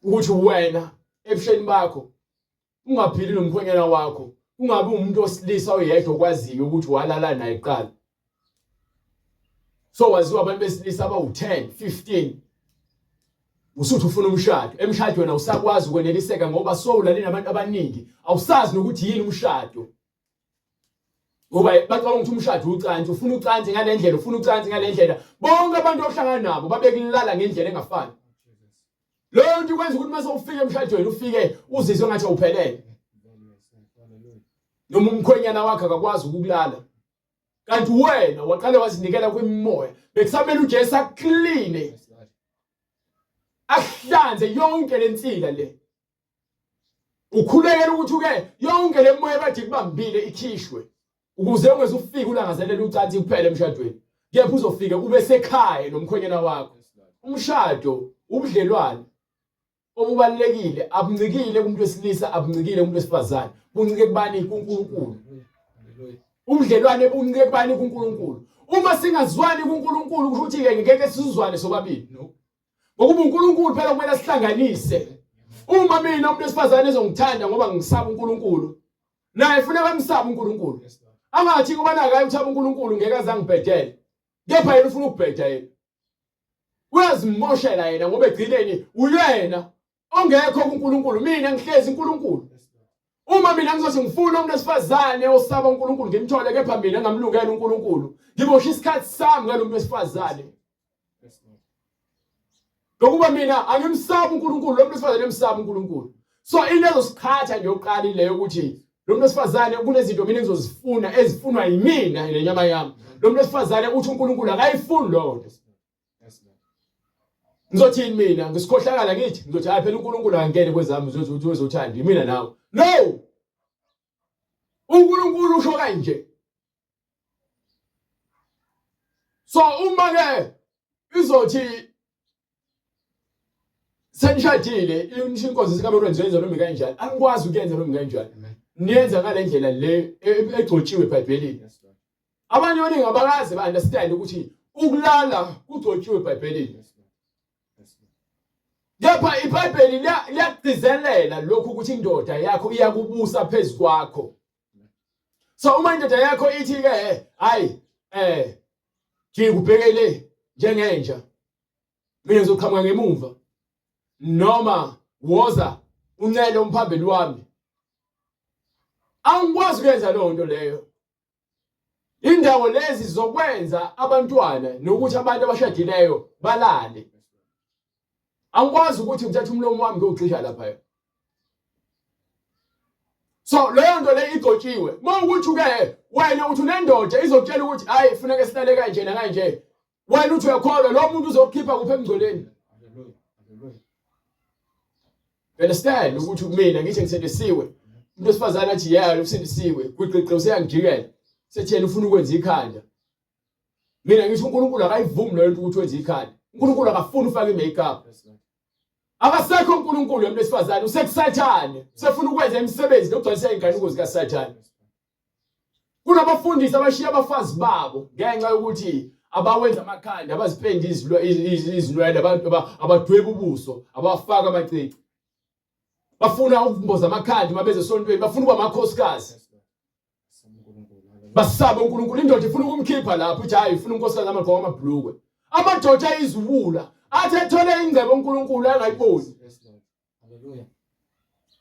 B: ukuthi wena ebusheni bakho ungaphili nomkhwenyana wakho ungabi umuntu osilisa oyedwa okwaziyo ukuthi walala naye kuqala so waziwa abantu besilisa abawu-10 15 usuthi ufuna umshado emshadweni awusakwazi ukweneliseka ngoba sowulale nabantu abaningi awusazi nokuthi yini umshado ngoba bacabanga ukuthi umshado ucansi ufuna ucansi ngale ndlela ufuna ucansi ngale ndlela bonke abantu ohlangana nabo babekulala ngendlela engafani leyo nto ikwenza ukuthi mase ufike emshadweni ufike uzizwe ngathi awuphelele noma umkhwenyana wakhe akakwazi ukukulala kanti wena waqale wazinikela kwimimoya bekusamele uJesu akukline ahlanze yonke lensila le ukhulekela ukuthi uke yonke le moya bathi kubambile ikhishwe ukuze ungeze ufike ulangazelela ucansi kuphela emshadweni kepha uzofike ube sekhaya nomkhwenyana wakho umshado ubudlelwane obubalulekile abuncikile kumuntu wesilisa abuncikile kumuntu wesifazane buncike kubani kuNkulunkulu ubudlelwane buncike kubani kuNkulunkulu uma singazwani kuNkulunkulu kusho ukuthi ke ngeke sizuzwane sobabili ngokuba uNkulunkulu phela kumele sihlanganise. Uma mina umuntu wesifazane ezongithanda ngoba ngisaba uNkulunkulu, naye funeka amsabe uNkulunkulu. Angathi kuba nakaye uthaba uNkulunkulu ngeke azangibhedele. Kepha yena ufuna ukubheda yena. Uyazimoshela yena ngoba egcineni uyena ongekho kuNkulunkulu mina ngihlezi uNkulunkulu. Uma mina ngizothi ngifuna umuntu wesifazane osaba uNkulunkulu ngimthole kepha mina ngamlungela uNkulunkulu. Ngimosha isikhathi sami ngalo muntu wesifazane. Ngokuba mina angimsabi uNkulunkulu, lo muntu wesifazane emsabi uNkulunkulu. So into ezosiqhatha nje yokuqala ileyo ukuthi lo muntu wesifazane kunezinto mina engizozifuna ezifunwa yimina nenyama yami. Lo muntu wesifazane uthi uNkulunkulu akayifuni leyo nto. Ngizothini mina ngisikhohlakala ngithi ngizothi hayi phela uNkulunkulu akangene kwezami uzothi uthi uzothanda imina nawe. No! uNkulunkulu usho kanje. So uma ke izothi senishadile inkonzo sikamerweni zenza noma kanjani anikwazi ukuyenza noma kanjani niyenza ngale ndlela le e, e, egcotshiwe eBhayibhelini abanye abaningi abakaze ba-understand ukuthi ukulala kugcotshiwe eBhayibhelini kepha iBhayibheli liyakugcizelela lokhu ukuthi indoda yakho iyakubusa phezu kwakho so uma indoda yakho ithi ke hayi eh ngikubhekele njengenja mina ngizoqhamuka ngemumva noma woza uncele umphambili wami angikwazi ukuyenza leyo nto leyo indawo lezi zokwenza abantwana nokuthi abantu abashadileyo balale angikwazi ukuthi ngithathe umlomo wami ngiyogxisha lapha so leyo nto le igcotshiwe uma ukuthi ke wena uthi unendoda izokutshela ukuthi hayi funeka silale kanje nakanje wena uthi uyakholwa lo muntu uzokukhipha kuphi emngcweleni understand ukuthi mina ngithi ngisindisiwe umuntu wesifazane athi yeah usindisiwe gwiqiqi useyangijikela sethi yena ufuna ukwenza ikhanda mina ngisho uNkulunkulu akayivumi leyo nto ukuthi wenze ikhanda uNkulunkulu akafuni ufake i-makeup akasekho uNkulunkulu umuntu wesifazane usekusathane usefuna ukwenza imisebenzi nokugcwalisa iy'nkanuko zikasathane Kunabafundisi abashiya abafazi babo ngenxa yokuthi abawenza amakhanda abazipendi izinwele abantu abadweba ubuso abafaka amacici bafuna ukumboza amakhanda uma beze esontweni bafuna ukuba amakhosikazi basaba uNkulunkulu indoda ifuna ukumkhipha lapho uthi hayi ifuna unkosikazi amagqoka amabhlukwe amadoda ayiziwula athi ethole ingcebo uNkulunkulu angayiboni
A: Hallelujah.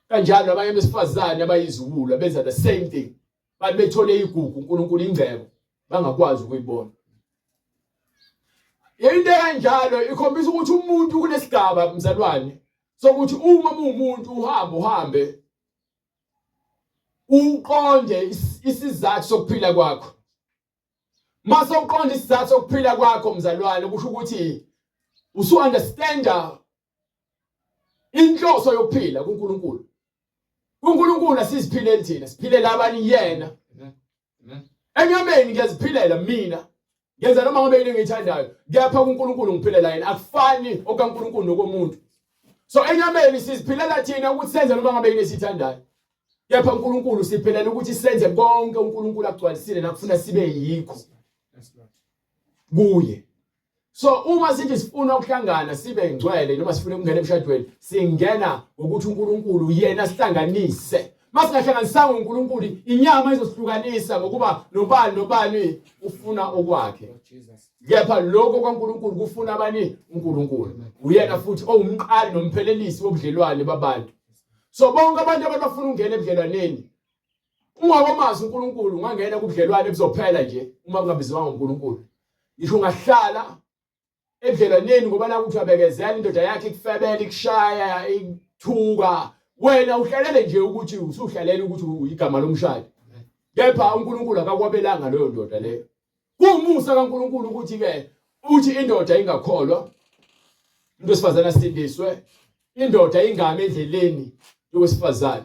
B: Kanjalo abanye besifazane abayiziwula benza the same thing. Bathi bethole igugu uNkulunkulu ingcebo bangakwazi ukuyibona. Into kanjalo ikhombisa ukuthi umuntu kunesigaba mzalwane sokuthi uma umuntu uhamba uhambe uqonde isizathu sokuphila kwakho. Mase uqonda isizathu sokuphila kwakho mzalwane kusho ukuthi usu understanda inhloso yokuphila kuNkulunkulu. KuNkulunkulu asiziphileli thina, siphilela abanye yena. Enyameni ngiyaziphilela mina. Ngenza noma ngabe yini engiyithandayo. Kepha kuNkulunkulu ngiphilela yena. Akufani okaNkulunkulu nokomuntu. So enyameni siziphilela thina ukuthi senze noma ngabe yini esiyithandayo. Kepha uNkulunkulu siphilela ukuthi senze konke uNkulunkulu akugcwalisile nakufuna sibe yikho. Kuye. So uma sithi sifuna ukuhlangana sibe ngcwele noma sifuna ukungena emshadweni singena ngokuthi uNkulunkulu yena sihlanganise. Masingahlanganisanga uNkulunkulu inyama izosihlukanisa ngokuba nobani nobani ufuna okwakhe. Kepha lokho kwaNkulunkulu kufuna abani uNkulunkulu. Uyena futhi owumqali nomphelelisi wobudlelwane babantu. So bonke abantu abafuna ukungena ebudlelwaneni Ungakomazi uNkulunkulu ungangena kubudlelwane buzophela nje uma kungabiziwanga uNkulunkulu. Ngisho ungahlala ebudlelwaneni ngoba naku uthi uyabekezela indoda yakhe ikufebela ikushaya ikuthuka wena uhlalele nje ukuthi usuhlalele ukuthi igama lomshado. Kepha uNkulunkulu akakwabelanga leyo ndoda leyo. Kuwumusa kaNkulunkulu ukuthi ke uthi indoda ingakholwa umuntu wesifazane asindiswe indoda ingami endleleni yowesifazane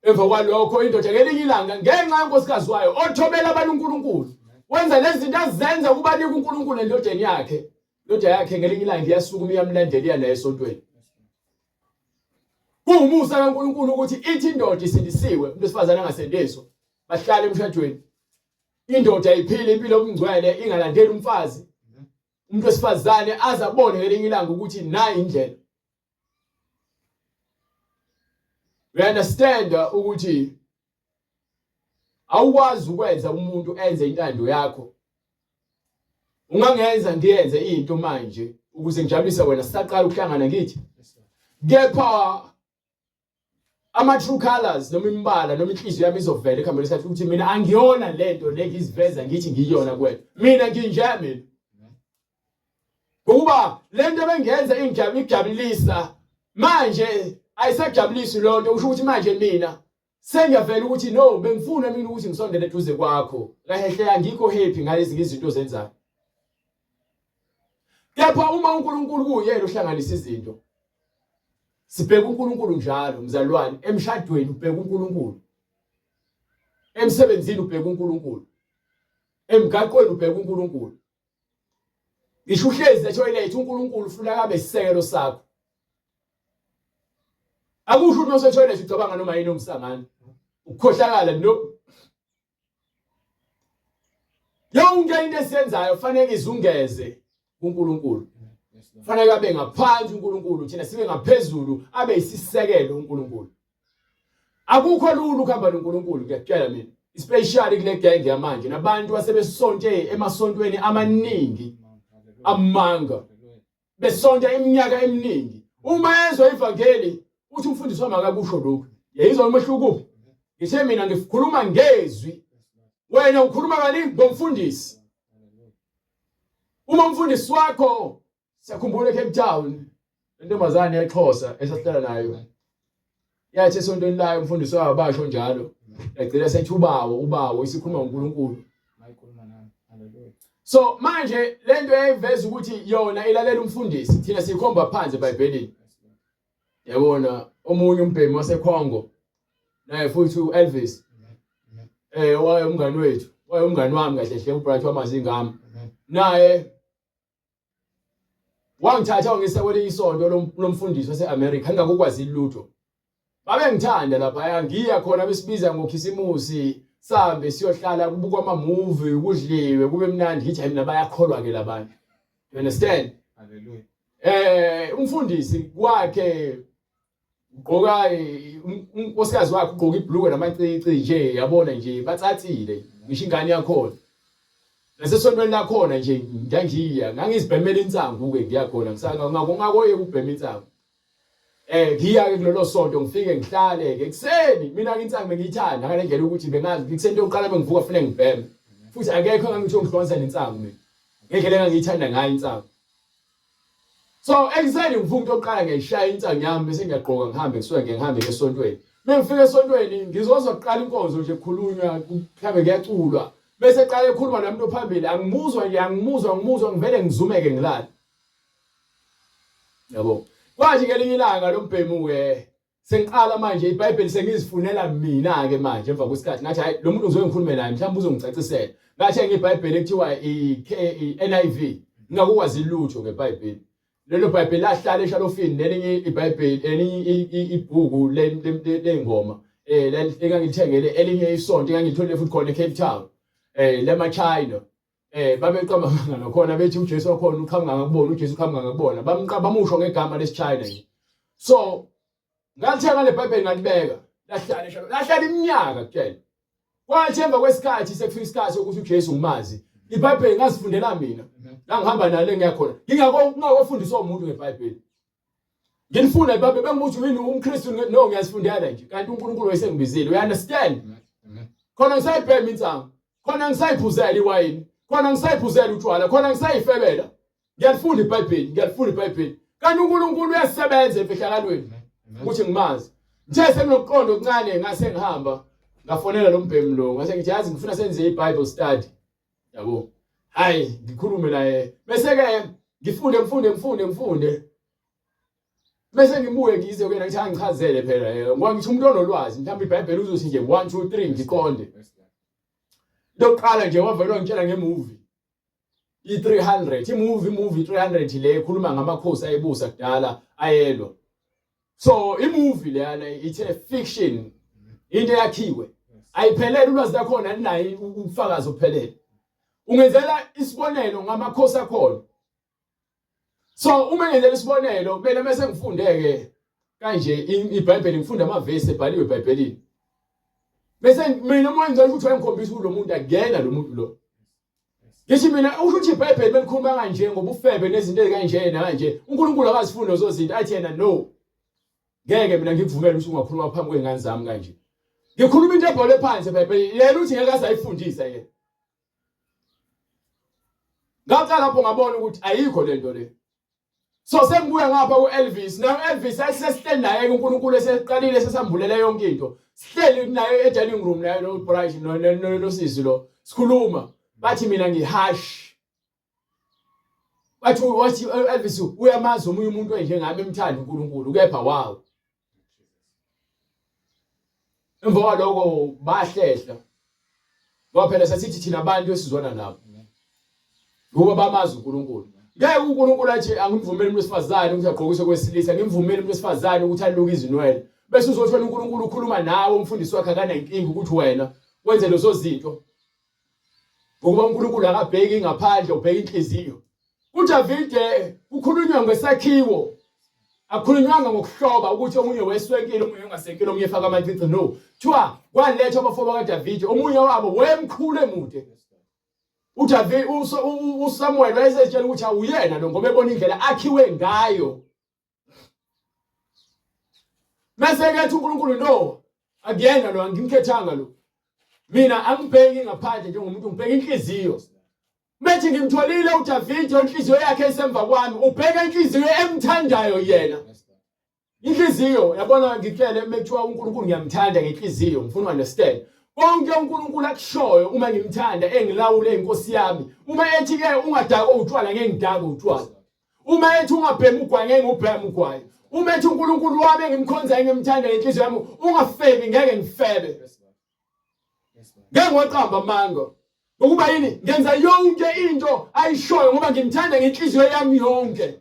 B: emva kwalokho indoda ngelinye ilanga ngenxa yonkosikazi wayo othobela abantu uNkulunkulu wenza lezi zinto azenza ukuba nika uNkulunkulu endodeni yakhe indoda yakhe ngelinye ilanga iyasukuma iyamlandela iya naye esontweni kuwumusa kaNkulunkulu ukuthi ithi indoda isindisiwe umuntu wesifazane angasindiswa bahlale emshadweni indoda iphile impilo yobungcwele ingalandeli umfazi umuntu wesifazane aze abone ngelinye ilanga ukuthi nayi indlela We understand ukuthi awukwazi ukwenza umuntu enze intando yakho. Ungangenza ngiyenze into manje ukuze ngijabulise wena sisaqala ukuhlangana ngithi. Kepha ama true colors noma imibala noma inhliziyo yami izovela ekuhambeni kwesikhathi ukuthi mina angiyona lento le ngiziveza ngithi ngiyona kuwena. Mina nginje mina. Ngokuba lento bengiyenza ingijabulisa manje ayisajabulisi lonto kusho ukuthi manje mina sengiyavela ukuthi no bengifuna mina ukuthi ngisondele eduze kwakho kahle angikho happy ngalezi izinto ozenzayo. Kepha uma uNkulunkulu kuyena ohlanganisa izinto sibheka uNkulunkulu njalo mzalwane emshadweni ubheka uNkulunkulu emsebenzini ubheka uNkulunkulu emgaqweni ubheka uNkulunkulu Ngisho uhlezi etoilet uNkulunkulu ufuna kabe isisekelo sakho. Akusho ukuthi mase toilet ucabanga noma yini umsangano. Ukukhohlakala no. Yonke into esiyenzayo fanele izungeze kuNkulunkulu. Fanele abe ngaphansi uNkulunkulu thina sibe ngaphezulu abe isisekelo uNkulunkulu. Akukho lula ukuhamba noNkulunkulu ngiyakutshela mina. Especially kule gang yamanje nabantu asebesonte emasontweni amaningi amanga. Besonta iminyaka eminingi. Uma ezwa ivangeli uthi umfundisi wami akakusho lokhu. Yayizwa umehluko kuphi? Ngithe mina ngikhuluma ngezwi. Wena ukhuluma ngani ngomfundisi. Uma umfundisi wakho Siyakhumbula eCape Town intombazane yeXhosa esasihlala nayo yathi esontweni layo umfundisi wayo basho njalo yagcina sethi ubawo ubawo isikhuluma ngoNkulunkulu. So manje lento yayiveza ukuthi yona ilalela umfundisi thina siyikhomba phansi eBhayibhelini. Yabona omunye umbhemi waseCongo naye futhi uElvis eh waye umngani wethu waye umngani wami kahle hle uBright wamazi ngami naye Wangithatha wangisa kwelinye isonto lomfundisi wase-America ngingakukwazi lutho. Babengithanda laphaya ngiya khona besibiza ngokhisimusi sambe siyohlala kubukwa ama-movie kudliwe kube mnandi ngithi hayi mina bayakholwa ke labantu. You understand?
A: Hallelujah.
B: Eh umfundisi kwakhe ugqoka unkosikazi wakhe ugqoka ibhulukwe namacici nje yabona nje batsatsile ngisho ingane yakhona nasesontweni lakhona nje ngangiya ngangizibhemela insangu ke ngiya khona ngisangakoye ukubhema insangu eh ngiya ke kulelo sonto ngifike ngihlale ke ekuseni mina ke insangu bengiyithanda ngale ndlela ukuthi bengazi ekuseni yokuqala bengivuka kufanele ngibheme futhi akekho engangithi ngihlukanisa nensangu mina ngendlela engangiyithanda ngayo insangu So ekuseni ngivuka umuntu oqala ngiyayishaya insangu yami bese ngiyagqoka ngihambe ngisuke ngeke ngihambe ke esontweni. Mengifika esontweni ngizozwa kuqala inkonzo nje kukhulunywa mhlawumbe kuyaculwa. Bese eqala ekhuluma namuntu ophambili angimuzwa nje angimuzwa ngimuzwa ngivele ngizumeke ngilale. Yabo. Kwathi ngelinye ilanga lo mbhemu ke Sengiqala manje iBhayibheli sengizifunela mina ke manje emva kwesikhathi ngathi hayi lo muntu ngizoke ngikhulume naye mhlawumbe uzongicacisela. Ngathi ngiBhayibheli ekuthiwa i-NIV ngingakukwazi lutho ngeBhayibheli. Lelo Bhayibheli lahlala eshalofini nelinye iBhayibheli elinye ibhuku ley'ngoma eh engangilithengele elinye isonto engangilitholile futhi khona eCape Town eh lema China eh babeqamba amanga nakhona bethi uJesu wakhona uqhamuka ngakubona uJesu uqhamuka ngakubona bamqamba bamusho ngegama lesiChina nje so ngalithenga le Bible ngalibeka lahlala eshalo lahlala iminyaka kutshela kwathi emva kwesikhathi sekufika isikhathi sokuthi uJesu ngimazi iBhayibheli ngazifundela mina ngangihamba nalo engiyakhona ngingako ngingakofundiswa umuntu ngeBhayibheli ngilifunda iBhayibheli bengibuthi yini umKristu no ngiyazifundela nje kanti uNkulunkulu wayesengibizile you understand khona ngisayibhema insangu khona ngisayiphuzela iwayini khona ngisayiphuzela utshwala khona ngisayifebela ngiyalifunda iBhayibheli ngiyalifunda iBhayibheli kanti uNkulunkulu uyasebenza emfihlakalweni ukuthi ngimazi ngithe senginokuqonda okuncane ngase ngihamba ngafonela lo mbhemu lo ngase ngithi yazi ngifuna senze iBible study yabo hayi ngikhulume naye bese ke ngifunde ngifunde ngifunde ngifunde bese ngibuye ngize kuyena ngithi angichazele phela eh, ngoba ngithi umuntu onolwazi mhlawumbe iBhayibheli uzothi nje 1 2 3 ngiqonde lokuqala nje wavele wangitshela ngemovie i-300 imovie imovie 300 le ekhuluma ngamakhosi ayebusa kudala ayelwa so imovie leyana ithe fiction into eyakhiwe ayiphelele ulwazi lakhona alinayo ubufakazi obuphelele ungenzela isibonelo ngamakhosi akhona so uma ngenzela isibonelo kumele mase ngifundeke. Kanje iBhayibheli ngifunda amavesi ebhaliwe eBhayibhelini. Bese mina umoya ngicela ukuthi wayengikhombisa ukuthi lo muntu akuyena lo muntu lo. Ngithi mina usho ukuthi iBhayibheli belikhuluma kanje ngobufebe nezinto ezikanje nakanje. uNkulunkulu akazifuni lezo zinto athi yena no. Ngeke mina ngikuvumele ukuthi ungakhuluma phambi kwezingane zami kanje. Ngikhuluma into ebhalwe phansi eBhayibhelini. Yena uthi ngeke azayifundisa yena. Ngaqala lapho ngabona ukuthi ayikho lento le. So sengibuya ngapha ku-Elvis, naye u-Elvis ayisesihleli naye uNkulunkulu eseqalile sesambulele yonke into. Sihleli naye e-dining room naye no Bright nosisi lo. Sikhuluma. Bathi mina ngihash. Bathi wathi Elvis uyamazi omunye umuntu enjengami emthanda uNkulunkulu kepha wow. Emva kwaloko bahlehla. Ngoba phela sasithi thina abantu esizwana nabo. Ngoba bamazi uNkulunkulu. Ngeke uNkulunkulu athi angimvumeli umuntu wesifazane ukuthi agqokise kwesilisa, ngimvumeli umuntu wesifazane ukuthi aluke izinwele. Bese uzothola uNkulunkulu ukhuluma nawe umfundisi wakhe akanankinga ukuthi wena wenze lezo zinto. Ngokuba uNkulunkulu akabheki ngaphandle ubheka inhliziyo. UDavide kukhulunywa ngesakhiwo akukhulunywanga ngokuhloba ukuthi omunye weswenkile omunye ungasenkile omunye efaka amacici no kuthiwa kwalethwa abafo bakaDavide omunye wabo wemkhulu emude uDavide uSamuel wayesetshela ukuthi awuyena lo ngoba ebona indlela akhiwe ngayo Mase ke ethi uNkulunkulu no akuyena lo angimkhethanga lo. Mina angibheki ngaphandle njengomuntu ngibheka inhliziyo. Methi ngimtholile uDavide inhliziyo yakhe isemva kwami ubheka inhliziyo emthandayo yena. Inhliziyo yabona ngitshele mekuthiwa uNkulunkulu ngiyamthanda ngenhliziyo ngifuna understand. Konke uNkulunkulu akushoyo uma ngimthanda engilawule inkosi yami. Uma ethi ke ungadakwa utshwala ngeke ngidakwe utshwala. Uma ethi ungabhemi ugwayi ngeke ngubheme ugwayi. Uma ethi uNkulunkulu wami engimkhonzayo engimthanda ngenhliziyo yami ungafebi ngeke ngifebe. Ngeke ngiwaqamba amanga. Ngokuba yini? Ngenza yonke into ayishoyo ngoba ngimthanda ngenhliziyo yami yonke.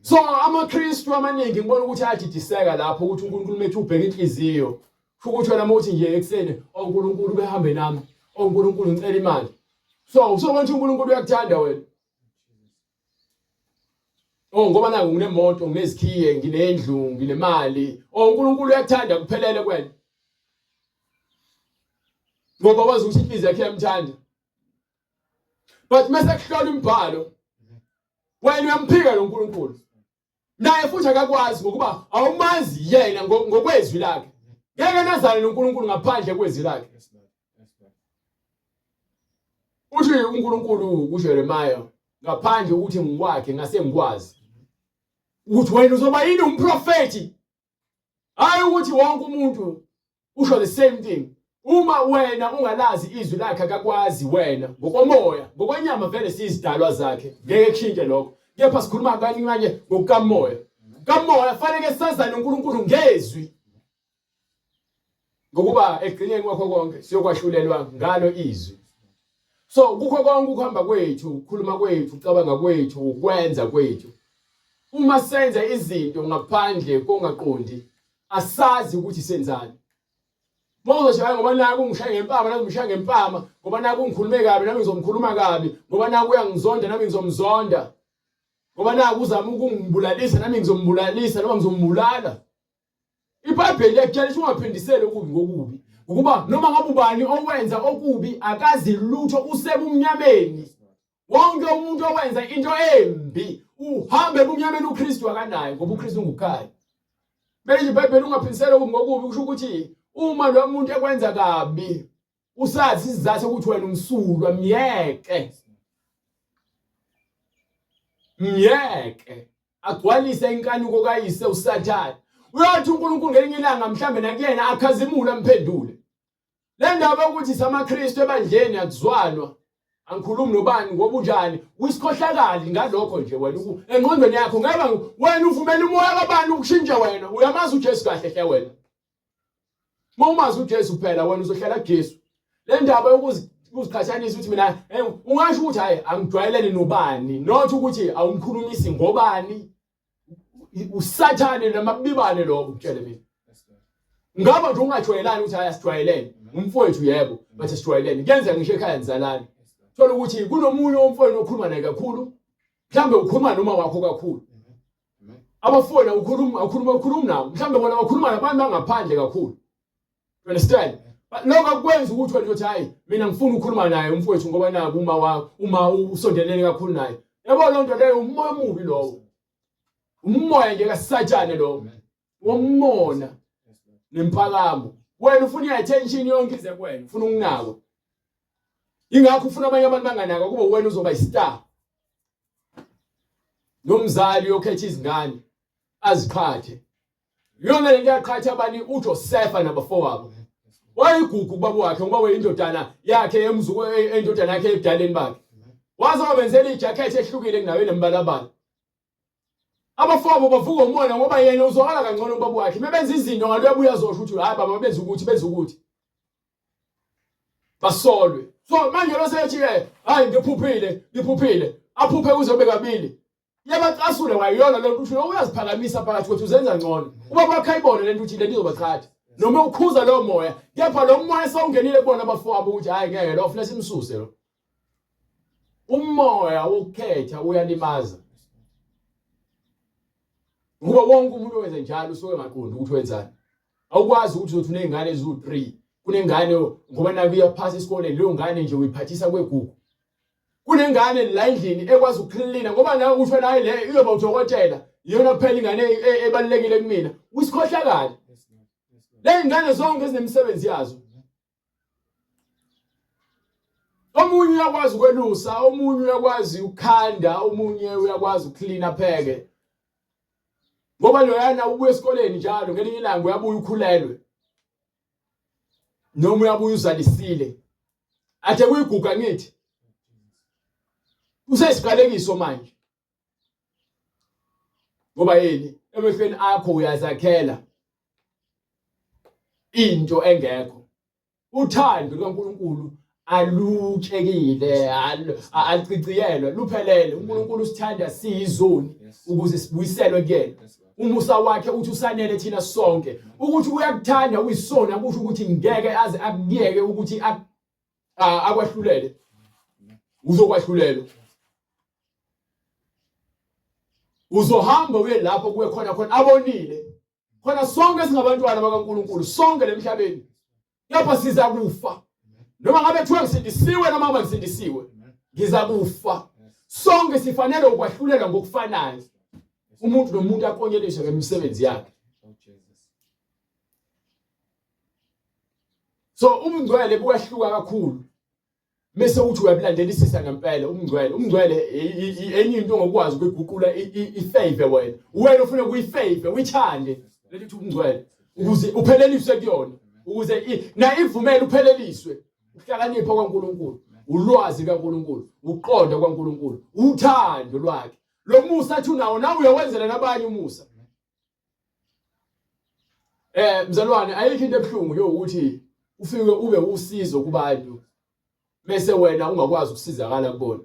B: So amaKristu amaningi ngibona ukuthi ayadidiseka lapho ukuthi uNkulunkulu methu ubheka inhliziyo. Kusho ukuthi wena mawuthi nje ekuseni, oh uNkulunkulu ubehambe nami. Oh uNkulunkulu ngicela imali. So usobona ukuthi uNkulunkulu uyakuthanda wena. Oh ngoba naku nginemoto, nginezikhiye, nginendlu, nginemali. Oh uNkulunkulu uyakuthanda kuphelele kwena. Ngoba wazi ukuthi inhliziyo yakhe iyamthanda. But mase kuhlola imibhalo wena uyamphika lo uNkulunkulu. Naye futhi akakwazi ngokuba awumazi yena ngokwezwi lakhe. Ngeke nazane noNkulunkulu ngaphandle kwezwi lakhe. Uthi uNkulunkulu kuJeremiah ngaphandle ukuthi ngikwakhe ngase ngikwazi ukuthi wena uzoba yini umprofeti hayi ukuthi wonke umuntu usho the same thing uma wena ungalazi izwi lakhe akakwazi wena ngokomoya ngokwenyama vele siyizidalwa zakhe ngeke kushintshe lokho kepha sikhuluma kanye kanye ngokukamoya kamoya fanele sazane uNkulunkulu ngezwi ngokuba ekugcineni kwakho konke siyokwahlulelwa ngalo izwi so kukho konke ukuhamba kwethu ukukhuluma kwethu ukucabanga kwethu ukwenza kwethu uma senza izinto ngaphandle kongaqondi asazi ukuthi senzani Mawuzoshaya ngoba naku ungishaya ngempama nami ngishaya ngempama ngoba naku ungikhulume kabi nami ngizomkhuluma kabi ngoba naku uyangizonda nami ngizomzonda ngoba naku uzama ukungibulalisa nami ngizombulalisa noma ngizombulala IBhayibheli liyakutshela ukuthi ungaphindiseli okubi ngokubi ukuba noma ngabe ubani owenza okubi akazi lutho usebumnyameni wonke umuntu owenza into embi uhambe ebumnyameni uKristu akanayo ngoba uKristu ungukhaya manje iBhayibheli ungaphindiseli okubi ngokubi kusho ukuthi uma lo muntu ekwenza kabi usazi isizathu ukuthi wena umsulwa myeke myeke agcwalise inkanuko kayise uSathane uyothi uNkulunkulu ngelinye ilanga mhlambe nakuyena akhazimule amphendule le ndaba yokuthi samaKristu ebandleni akuzwanwa angikhulumi nobani ngoba unjani uyisikhohlakali ngalokho nje wena engqondweni yakho ngeke wena uvumela umoya kabani ukushintshe wena uyamazi uJesu kahle hle wena Uma umazi uJesu phela wena uzohlala kuJesu. Le ndaba yokuziqhathanisa ukuthi mina eh, ungasho ukuthi hayi angijwayelene nobani not ukuthi awumkhulumisi ngobani usathane namabibane lokho kutshele mina. Ngaba nje ungajwayelani ukuthi hayi asijwayelene. Umfowethu yebo, but asijwayelene. Kuyenzeka ngisho ekhaya nizalana. Thola ukuthi kunomunye umfowenu okhuluma naye kakhulu. Mhlambe ukhuluma noma wakho kakhulu. Abafowenu awukhulumi awukhuluma ukhuluma nabo. Mhlawumbe bona bakhuluma nabantu bangaphandle kakhulu. You understand? Lokho akwenza ukuthi wena uthi hayi mina ngifuna ukukhuluma naye umfowethu ngoba naku uma wakho uma usondelene kakhulu naye. Yabo loo nto leyo umoya omubi lowo. Umoya nje kaSathane lowo. Womona nempakamo. Wena ufuna i-attention yonke ize kuwena, ufuna ukunakwa. Ingakho ufuna abanye abantu banganakwa kube wena uzoba i-star. Nomzali uyokhetha izingane aziqhathe. Yona lento yaqhatha abani uJosefa nabafowabo. Wayigugu kubaba wakhe ngoba wayindodana yakhe emzuku endodana yakhe ebudaleni bakhe. Waze wabenzela ijacket ehlukile kunayo enembalabala. Abafowabo bavuka umona ngoba yena uzwakala kangcono kubaba wakhe. Mebenza izinto ngalo uyabuya azosho ukuthi hayi baba benza ukuthi benza ukuthi. Basolwe. So manje lo sethi ke hayi ngiphuphile ngiphuphile aphuphe kuze kube kabili. Yabacasula wayiyona lento ukuthi uyaziphakamisa phakathi kwethu uzenza ngcono. Ubaba wakhe ayibone lento ukuthi lento izobaqhatha. Noma ukhuza lowo moya, kepha lo moya sewungenile kubona abafowabo ukuthi hayi ngeke lo funa simsuse lo. Umoya wokukhetha uyalimaza. Ngoba wonke umuntu owenza njalo usuke engaqondi ukuthi wenzani. Awukwazi ukuthi uzothi unezingane eziwu-3 kunengane ngoba naku iyaphasa esikoleni leyo ngane nje uyiphathisa kwegugu. Kunengane la endlini ekwazi ukuklina ngoba nawe usho naye le iyoba udokotela iyona kuphela ingane e, e, ebalulekile kumina. Usikhohlakala. Le ngane zonke ezinemisebenzi yazo. Omunye uyakwazi ukwelusa, omunye uyakwazi ukukhanda, omunye uyakwazi ukuklina pheke. Ngoba loyana ubuya esikoleni njalo ngelinye ilanga uyabuya ukhulelwe. Noma uyabuya uzalisile. Athe kuyiguga ngithi. Usesiqalekiso manje. Ngoba yini? Emehlweni akho uyazakhela into engekho. Uthando lukaNkulunkulu alutshekile aliciciyelwe luphelele uNkulunkulu usithanda siyizoni ukuze sibuyiselwe kuyena umusa wakhe uthi usanele thina sonke ukuthi uyakuthanda uyisona kusho ukuthi ngeke aze akuyeke ukuthi akwahlulele uzokwahlulelwa uzohamba uye lapho kuye khona khona abonile khona sonke singabantwana bakaNkuluNkulu sonke lemhlabeni lapha siza kufa noma ngabe kuthiwa ngisindisiwe noma ngabe ngisindisiwe ngiza kufa sonke sifanele ukwahlulela ngokufanayo umuntu nomuntu akonyeliswe ngemisebenzi yakhe so ubungcwele buwehluka kakhulu Mese uthi uyabulandelisisa ngempela umngcwele. Umngcwele enye into ongakwazi ukuyiguqula ifavor wena. Wena ufuna kuyifavor, uyithande leli thi umngcwele ukuze upheleliswe kuyona. Ukuze na ivumele upheleliswe. Ukuhlakanipha kwaNkuluNkulu, ulwazi kaNkuluNkulu, ukuqonda kwaNkuluNkulu, uthando lwakhe. Lo musa athi unawo nawe uyawenzela nabanye umusa. Eh mzalwane ayikho into ebuhlungu yokuthi ufike ube usizo kubantu bese wena ungakwazi ukusizakala kubona.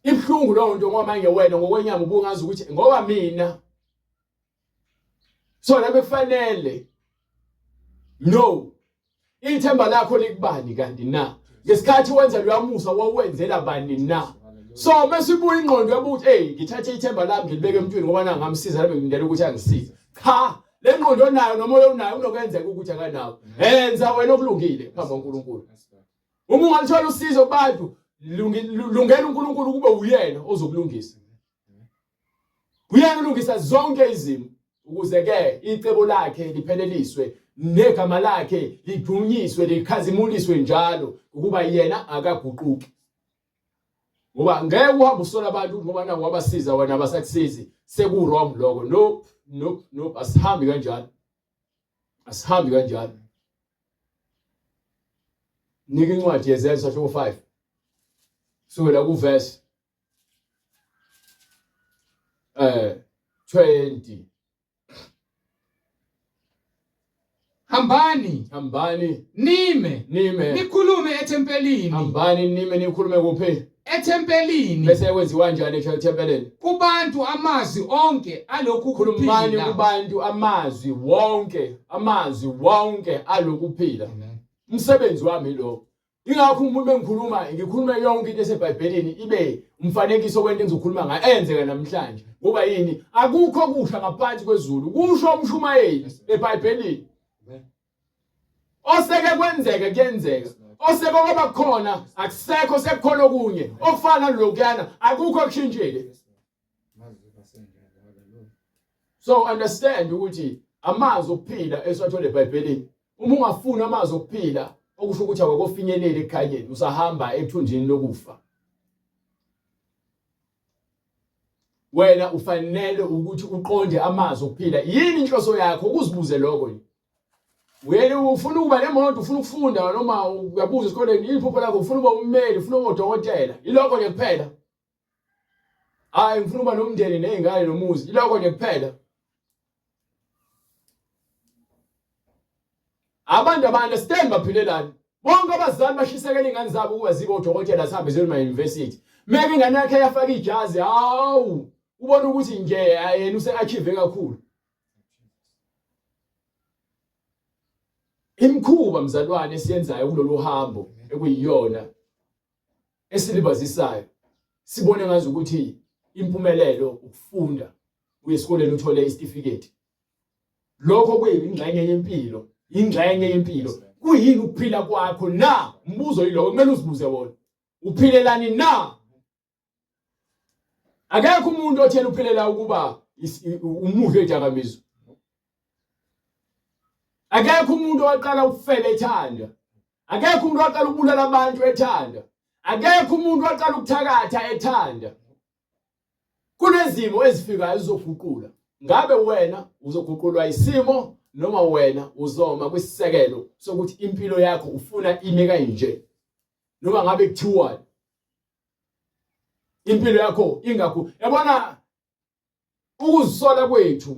B: Ibuhlungu leyo nto ngoba manje wena ngokwenyama ubungazi ukuthi ngoba mina so la bekufanele no Ithemba lakho likubani kanti na? Ngesikhathi wenza loyamusa wawenzela bani na? So mesibuya ingqondo yabo ukuthi hey ngithathe ithemba lami ngilibeke emntwini ngoba na ngamsiza nami ngilindele ukuthi angisize. Cha, le ngqondo onayo nomoya onayo unokwenzeka ukuthi akanawo. Enza wena okulungile phambi kwaNkulunkulu. Uma ungalithola usizo kubantu lungela uNkulunkulu kube uyena ozokulungisa. Uyena ulungisa zonke izimo ukuze ke icebo lakhe lipheleliswe negama lakhe lidunyiswe likhazimuliswe njalo ukuba yena akaguquki ngoba ngeke uhambe usola abantu ngoba naku wabasiza wena abasakusizi seku wrong lokho no no no asihambi kanjalo asihambi kanjalo nika incwadi yezenzo sahluko 5 sukela kuverse 20
A: Hambani
B: hambani
A: nime
B: nime
A: nikhulume ethempelini
B: hambani nime nikhulume kuphi
A: ethempelini
B: bese kwenziwa njani ethempelini
A: kubantu amazwi onke alokhu
B: khulumani
A: kuphila
B: kubantu amazwi wonke amazwi wonke alokuphila umsebenzi wami lo. Ingakho umuntu bengikhuluma ngikhuluma yonke into eseBhayibhelini ibe umfanekiso wento engizokhuluma ngayo eyenzeka namhlanje. Ngoba yini? Akukho okusha ngaphansi kwezulu, kusho umshumayeli eBhayibhelini. Oseke kwenzeka kuyenzeka. Oseke kwaba khona akusekho sekukhona okunye okufana nalokuyana akukho okushintshile. So understand ukuthi amazwi okuphila esiwathola eBhayibhelini uma ungafuni amazwi okuphila okusho ukuthi awukofinyeleli ekukhanyeni usahamba ethunjini lokufa. Wena ufanele ukuthi uqonde amazwi okuphila. Yini inhloso yakho? Ukuzibuze lokho nje. Wena ufuna ukuba nemoto, ufuna ukufunda noma uyabuza esikoleni, iphupho lakho ufuna ukuba ummeli, ufuna ukuba udokotela. Ilokho nje kuphela. Hayi ngifuna ukuba nomndeni nezingane nomuzi. Ilokho nje kuphela. Abantu aba understand baphilelani. Bonke abazali bashisekela ingane zabo ukuba zibe odokotela zihambe ziye ema-university. Meke ingane yakhe yafaka ijazi, hawu ubona ukuthi nje yena use-achieve kakhulu. Imikhuba mzalwane esiyenzayo kulolu hambo ekuyiyona esilibazisayo sibone ngazi ukuthi impumelelo ukufunda uye esikoleni uthole isitifiketi lokho kuyingxenye yempilo ingxenye yempilo kuyini ukuphila kwakho na umbuzo yilowo kumele uzibuze wona uphilelani na akekho umuntu othela uphilela ukuba umuhle edakamizwa akekho umuntu owaqala ukufeba ethanda akekho umuntu owaqala ukubulala abantu ethanda akekho umuntu owaqala ukuthakatha ethanda Kunezimo ezifikayo ezizoguqula. Ngabe wena uzoguqulwa isimo noma wena uzoma kwisisekelo sokuthi impilo yakho ufuna ime kanje noma ngabe kuthiwani impilo yakho ingakho yabona ukuzisola kwethu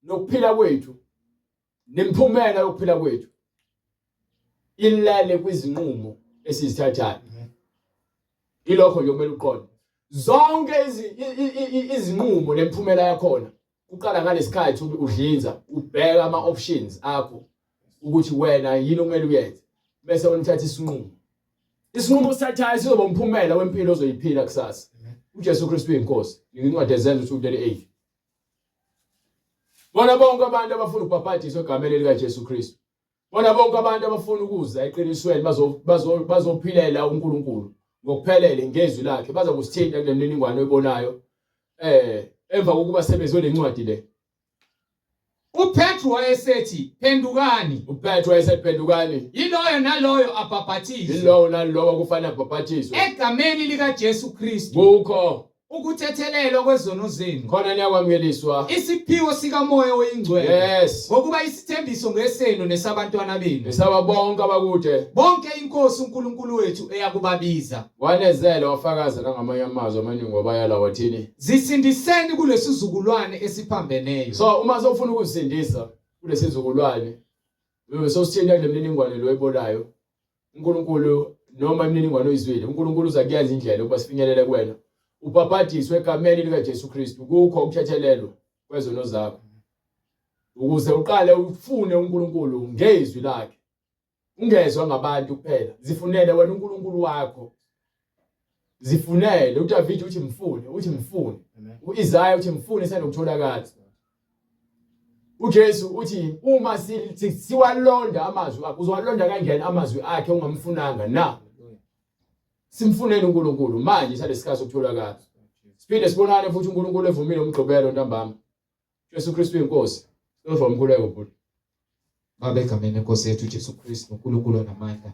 B: nokuphila kwethu nemiphumela yokuphila kwethu ilele kwizinqumo esizithathayo ilokho nje kumele uqonde zonke izinqumo nemiphumela yakhona kuqala ngalesikhathi udlinza ubheka ama options akho ukuthi wena yini okumele uyenze bese wena uthatha isinqumo isinqumo osithathayo sizoba umphumela wempilo ozoyiphila kusasa uJesu Kristu uyinkosi incwadi ezenzo 2:38 Bona bonke abantu abafuna ukubhabhadiswa egameni likaJesu Kristu. Bona bonke abantu abafuna ukuza eqinisweni bazophilela uNkulunkulu ngokuphelele ngezwi lakhe baza kusithinta kule mininingwane oyibonayo eh emva kokuba sebezwe lencwadi le.
A: UPetru wayesethi, Phendukani.
B: UPetru wayesethi, Phendukani.
A: Yiloyo naloyo abhabhathizwe.
B: Yilowo nalowo kufanele abhabhathizwe.
A: Egameni likaJesu Kristu.
B: Kukho
A: ukuthethelelwa kwezono zenu.
B: Khona niyakwamukeliswa.
A: Isiphiwo sikaMoya oyiNgcwele.
B: Yes.
A: Ngokuba isithembiso ngesenu nesabantwana benu.
B: Nesaba bonke abakude.
A: Bonke iNkosi uNkulunkulu wethu eyakubabiza.
B: Wanezela wafakaza nangamanye amazwi amaningi wabayala wathini?
A: Zisindiseni kulesizukulwane esiphambeneyo.
B: So uma sofuna ukuzisindisa kulesizukulwane uyobe sosithinta kule mininingwane lo oyibonayo uNkulunkulu noma imininingwane oyizwile uNkulunkulu uza kuyenza indlela ukuba sifinyelele kuwena ubhabhadiswe egameni likaJesu Kristu kukho ukuthethelelwa kwezono zakho ukuze uqale ufune uNkulunkulu ngezwi lakhe ungezwa ngabantu kuphela zifunele wena uNkulunkulu wakho zifunele uDavid uthi mfune uthi mfune uIsaya uthi mfune sanokutholakala uJesu uthi uma siwalonda amazwi akhe uzowalonda kanjani amazwi akhe ungamfunanga na simfuneni uNkulunkulu manje salesikhathi sokutholakala siphinde sibonane futhi uNkulunkulu evumile umgqibelo ntambama Jesu Kristu inkosi Sozwa umkhuleko bhuti.
A: Baba egameni lenkosi yethu uJesu Kristu uNkulunkulu onamandla.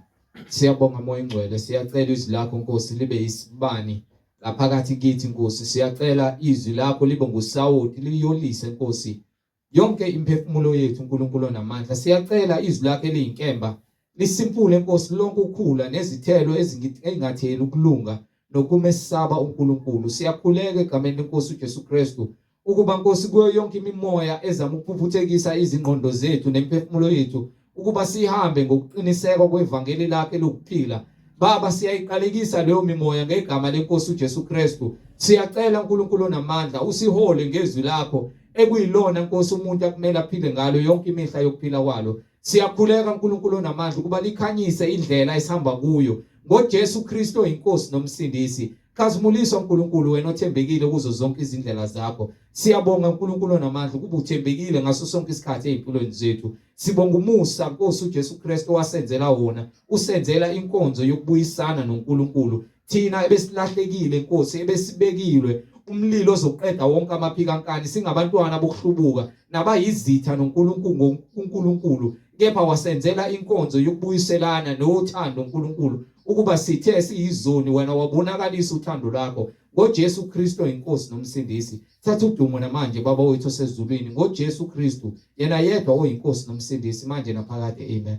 A: Siyabonga Moya Ingcwele, siyacela izwi lakho Nkosi libe isibani ngaphakathi kithi Nkosi. Siyacela izwi lakho libe ngusawoti liyolise Nkosi yonke imphefumulo yethu uNkulunkulu onamandla. Siyacela izwi lakho eliyinkemba lisimpule Nkosi lonke ukhula nezithelo ezingatheli ukulunga nokumesaba uNkulunkulu. Siyakhuleka egameni lenkosi uJesu Kristu ukuba Nkosi kuyo yonke imimoya ezama ukuphuphuthekisa izingqondo zethu nemiphefumulo yethu ukuba sihambe ngokuqiniseka kwevangeli lakhe lokuphila. Baba siyayiqalekisa leyo mimoya ngegama lenkosi uJesu Kristu. Siyacela uNkulunkulu onamandla usihole ngezwi lakho ekuyilona Nkosi umuntu akumele aphile ngalo yonke imihla yokuphila kwalo. Siyakhuleka uNkulunkulu onamandla ukuba likhanyise indlela esihamba kuyo ngoJesu Kristu oyinkosi nomsindisi. Khazimuliswa uNkulunkulu wena othembekile kuzo zonke izindlela zakho. Siyabonga uNkulunkulu onamandla ukuba uthembekile ngaso sonke isikhathi ezimpilweni zethu. Sibonga umusa Nkosi uJesu Kristu owasenzela wona, usenzela inkonzo yokubuyisana noNkulunkulu. Thina ebesilahlekile Nkosi, ebesibekilwe umlilo ozoqeda wonke amaphikankani, singabantwana bokuhlubuka nabayizitha noNkulunkulu ngoNkulunkulu, kepha wasenzela inkonzo yokubuyiselana nothando uNkulunkulu ukuba sithe siyizoni wena wabonakalisa uthando lwakho ngoJesu Kristu inkosi nomsindisi. Thatha udumo namanje Baba wethu osezulwini ngoJesu Kristu yena yedwa oyinkosi nomsindisi manje naphakade. Amen.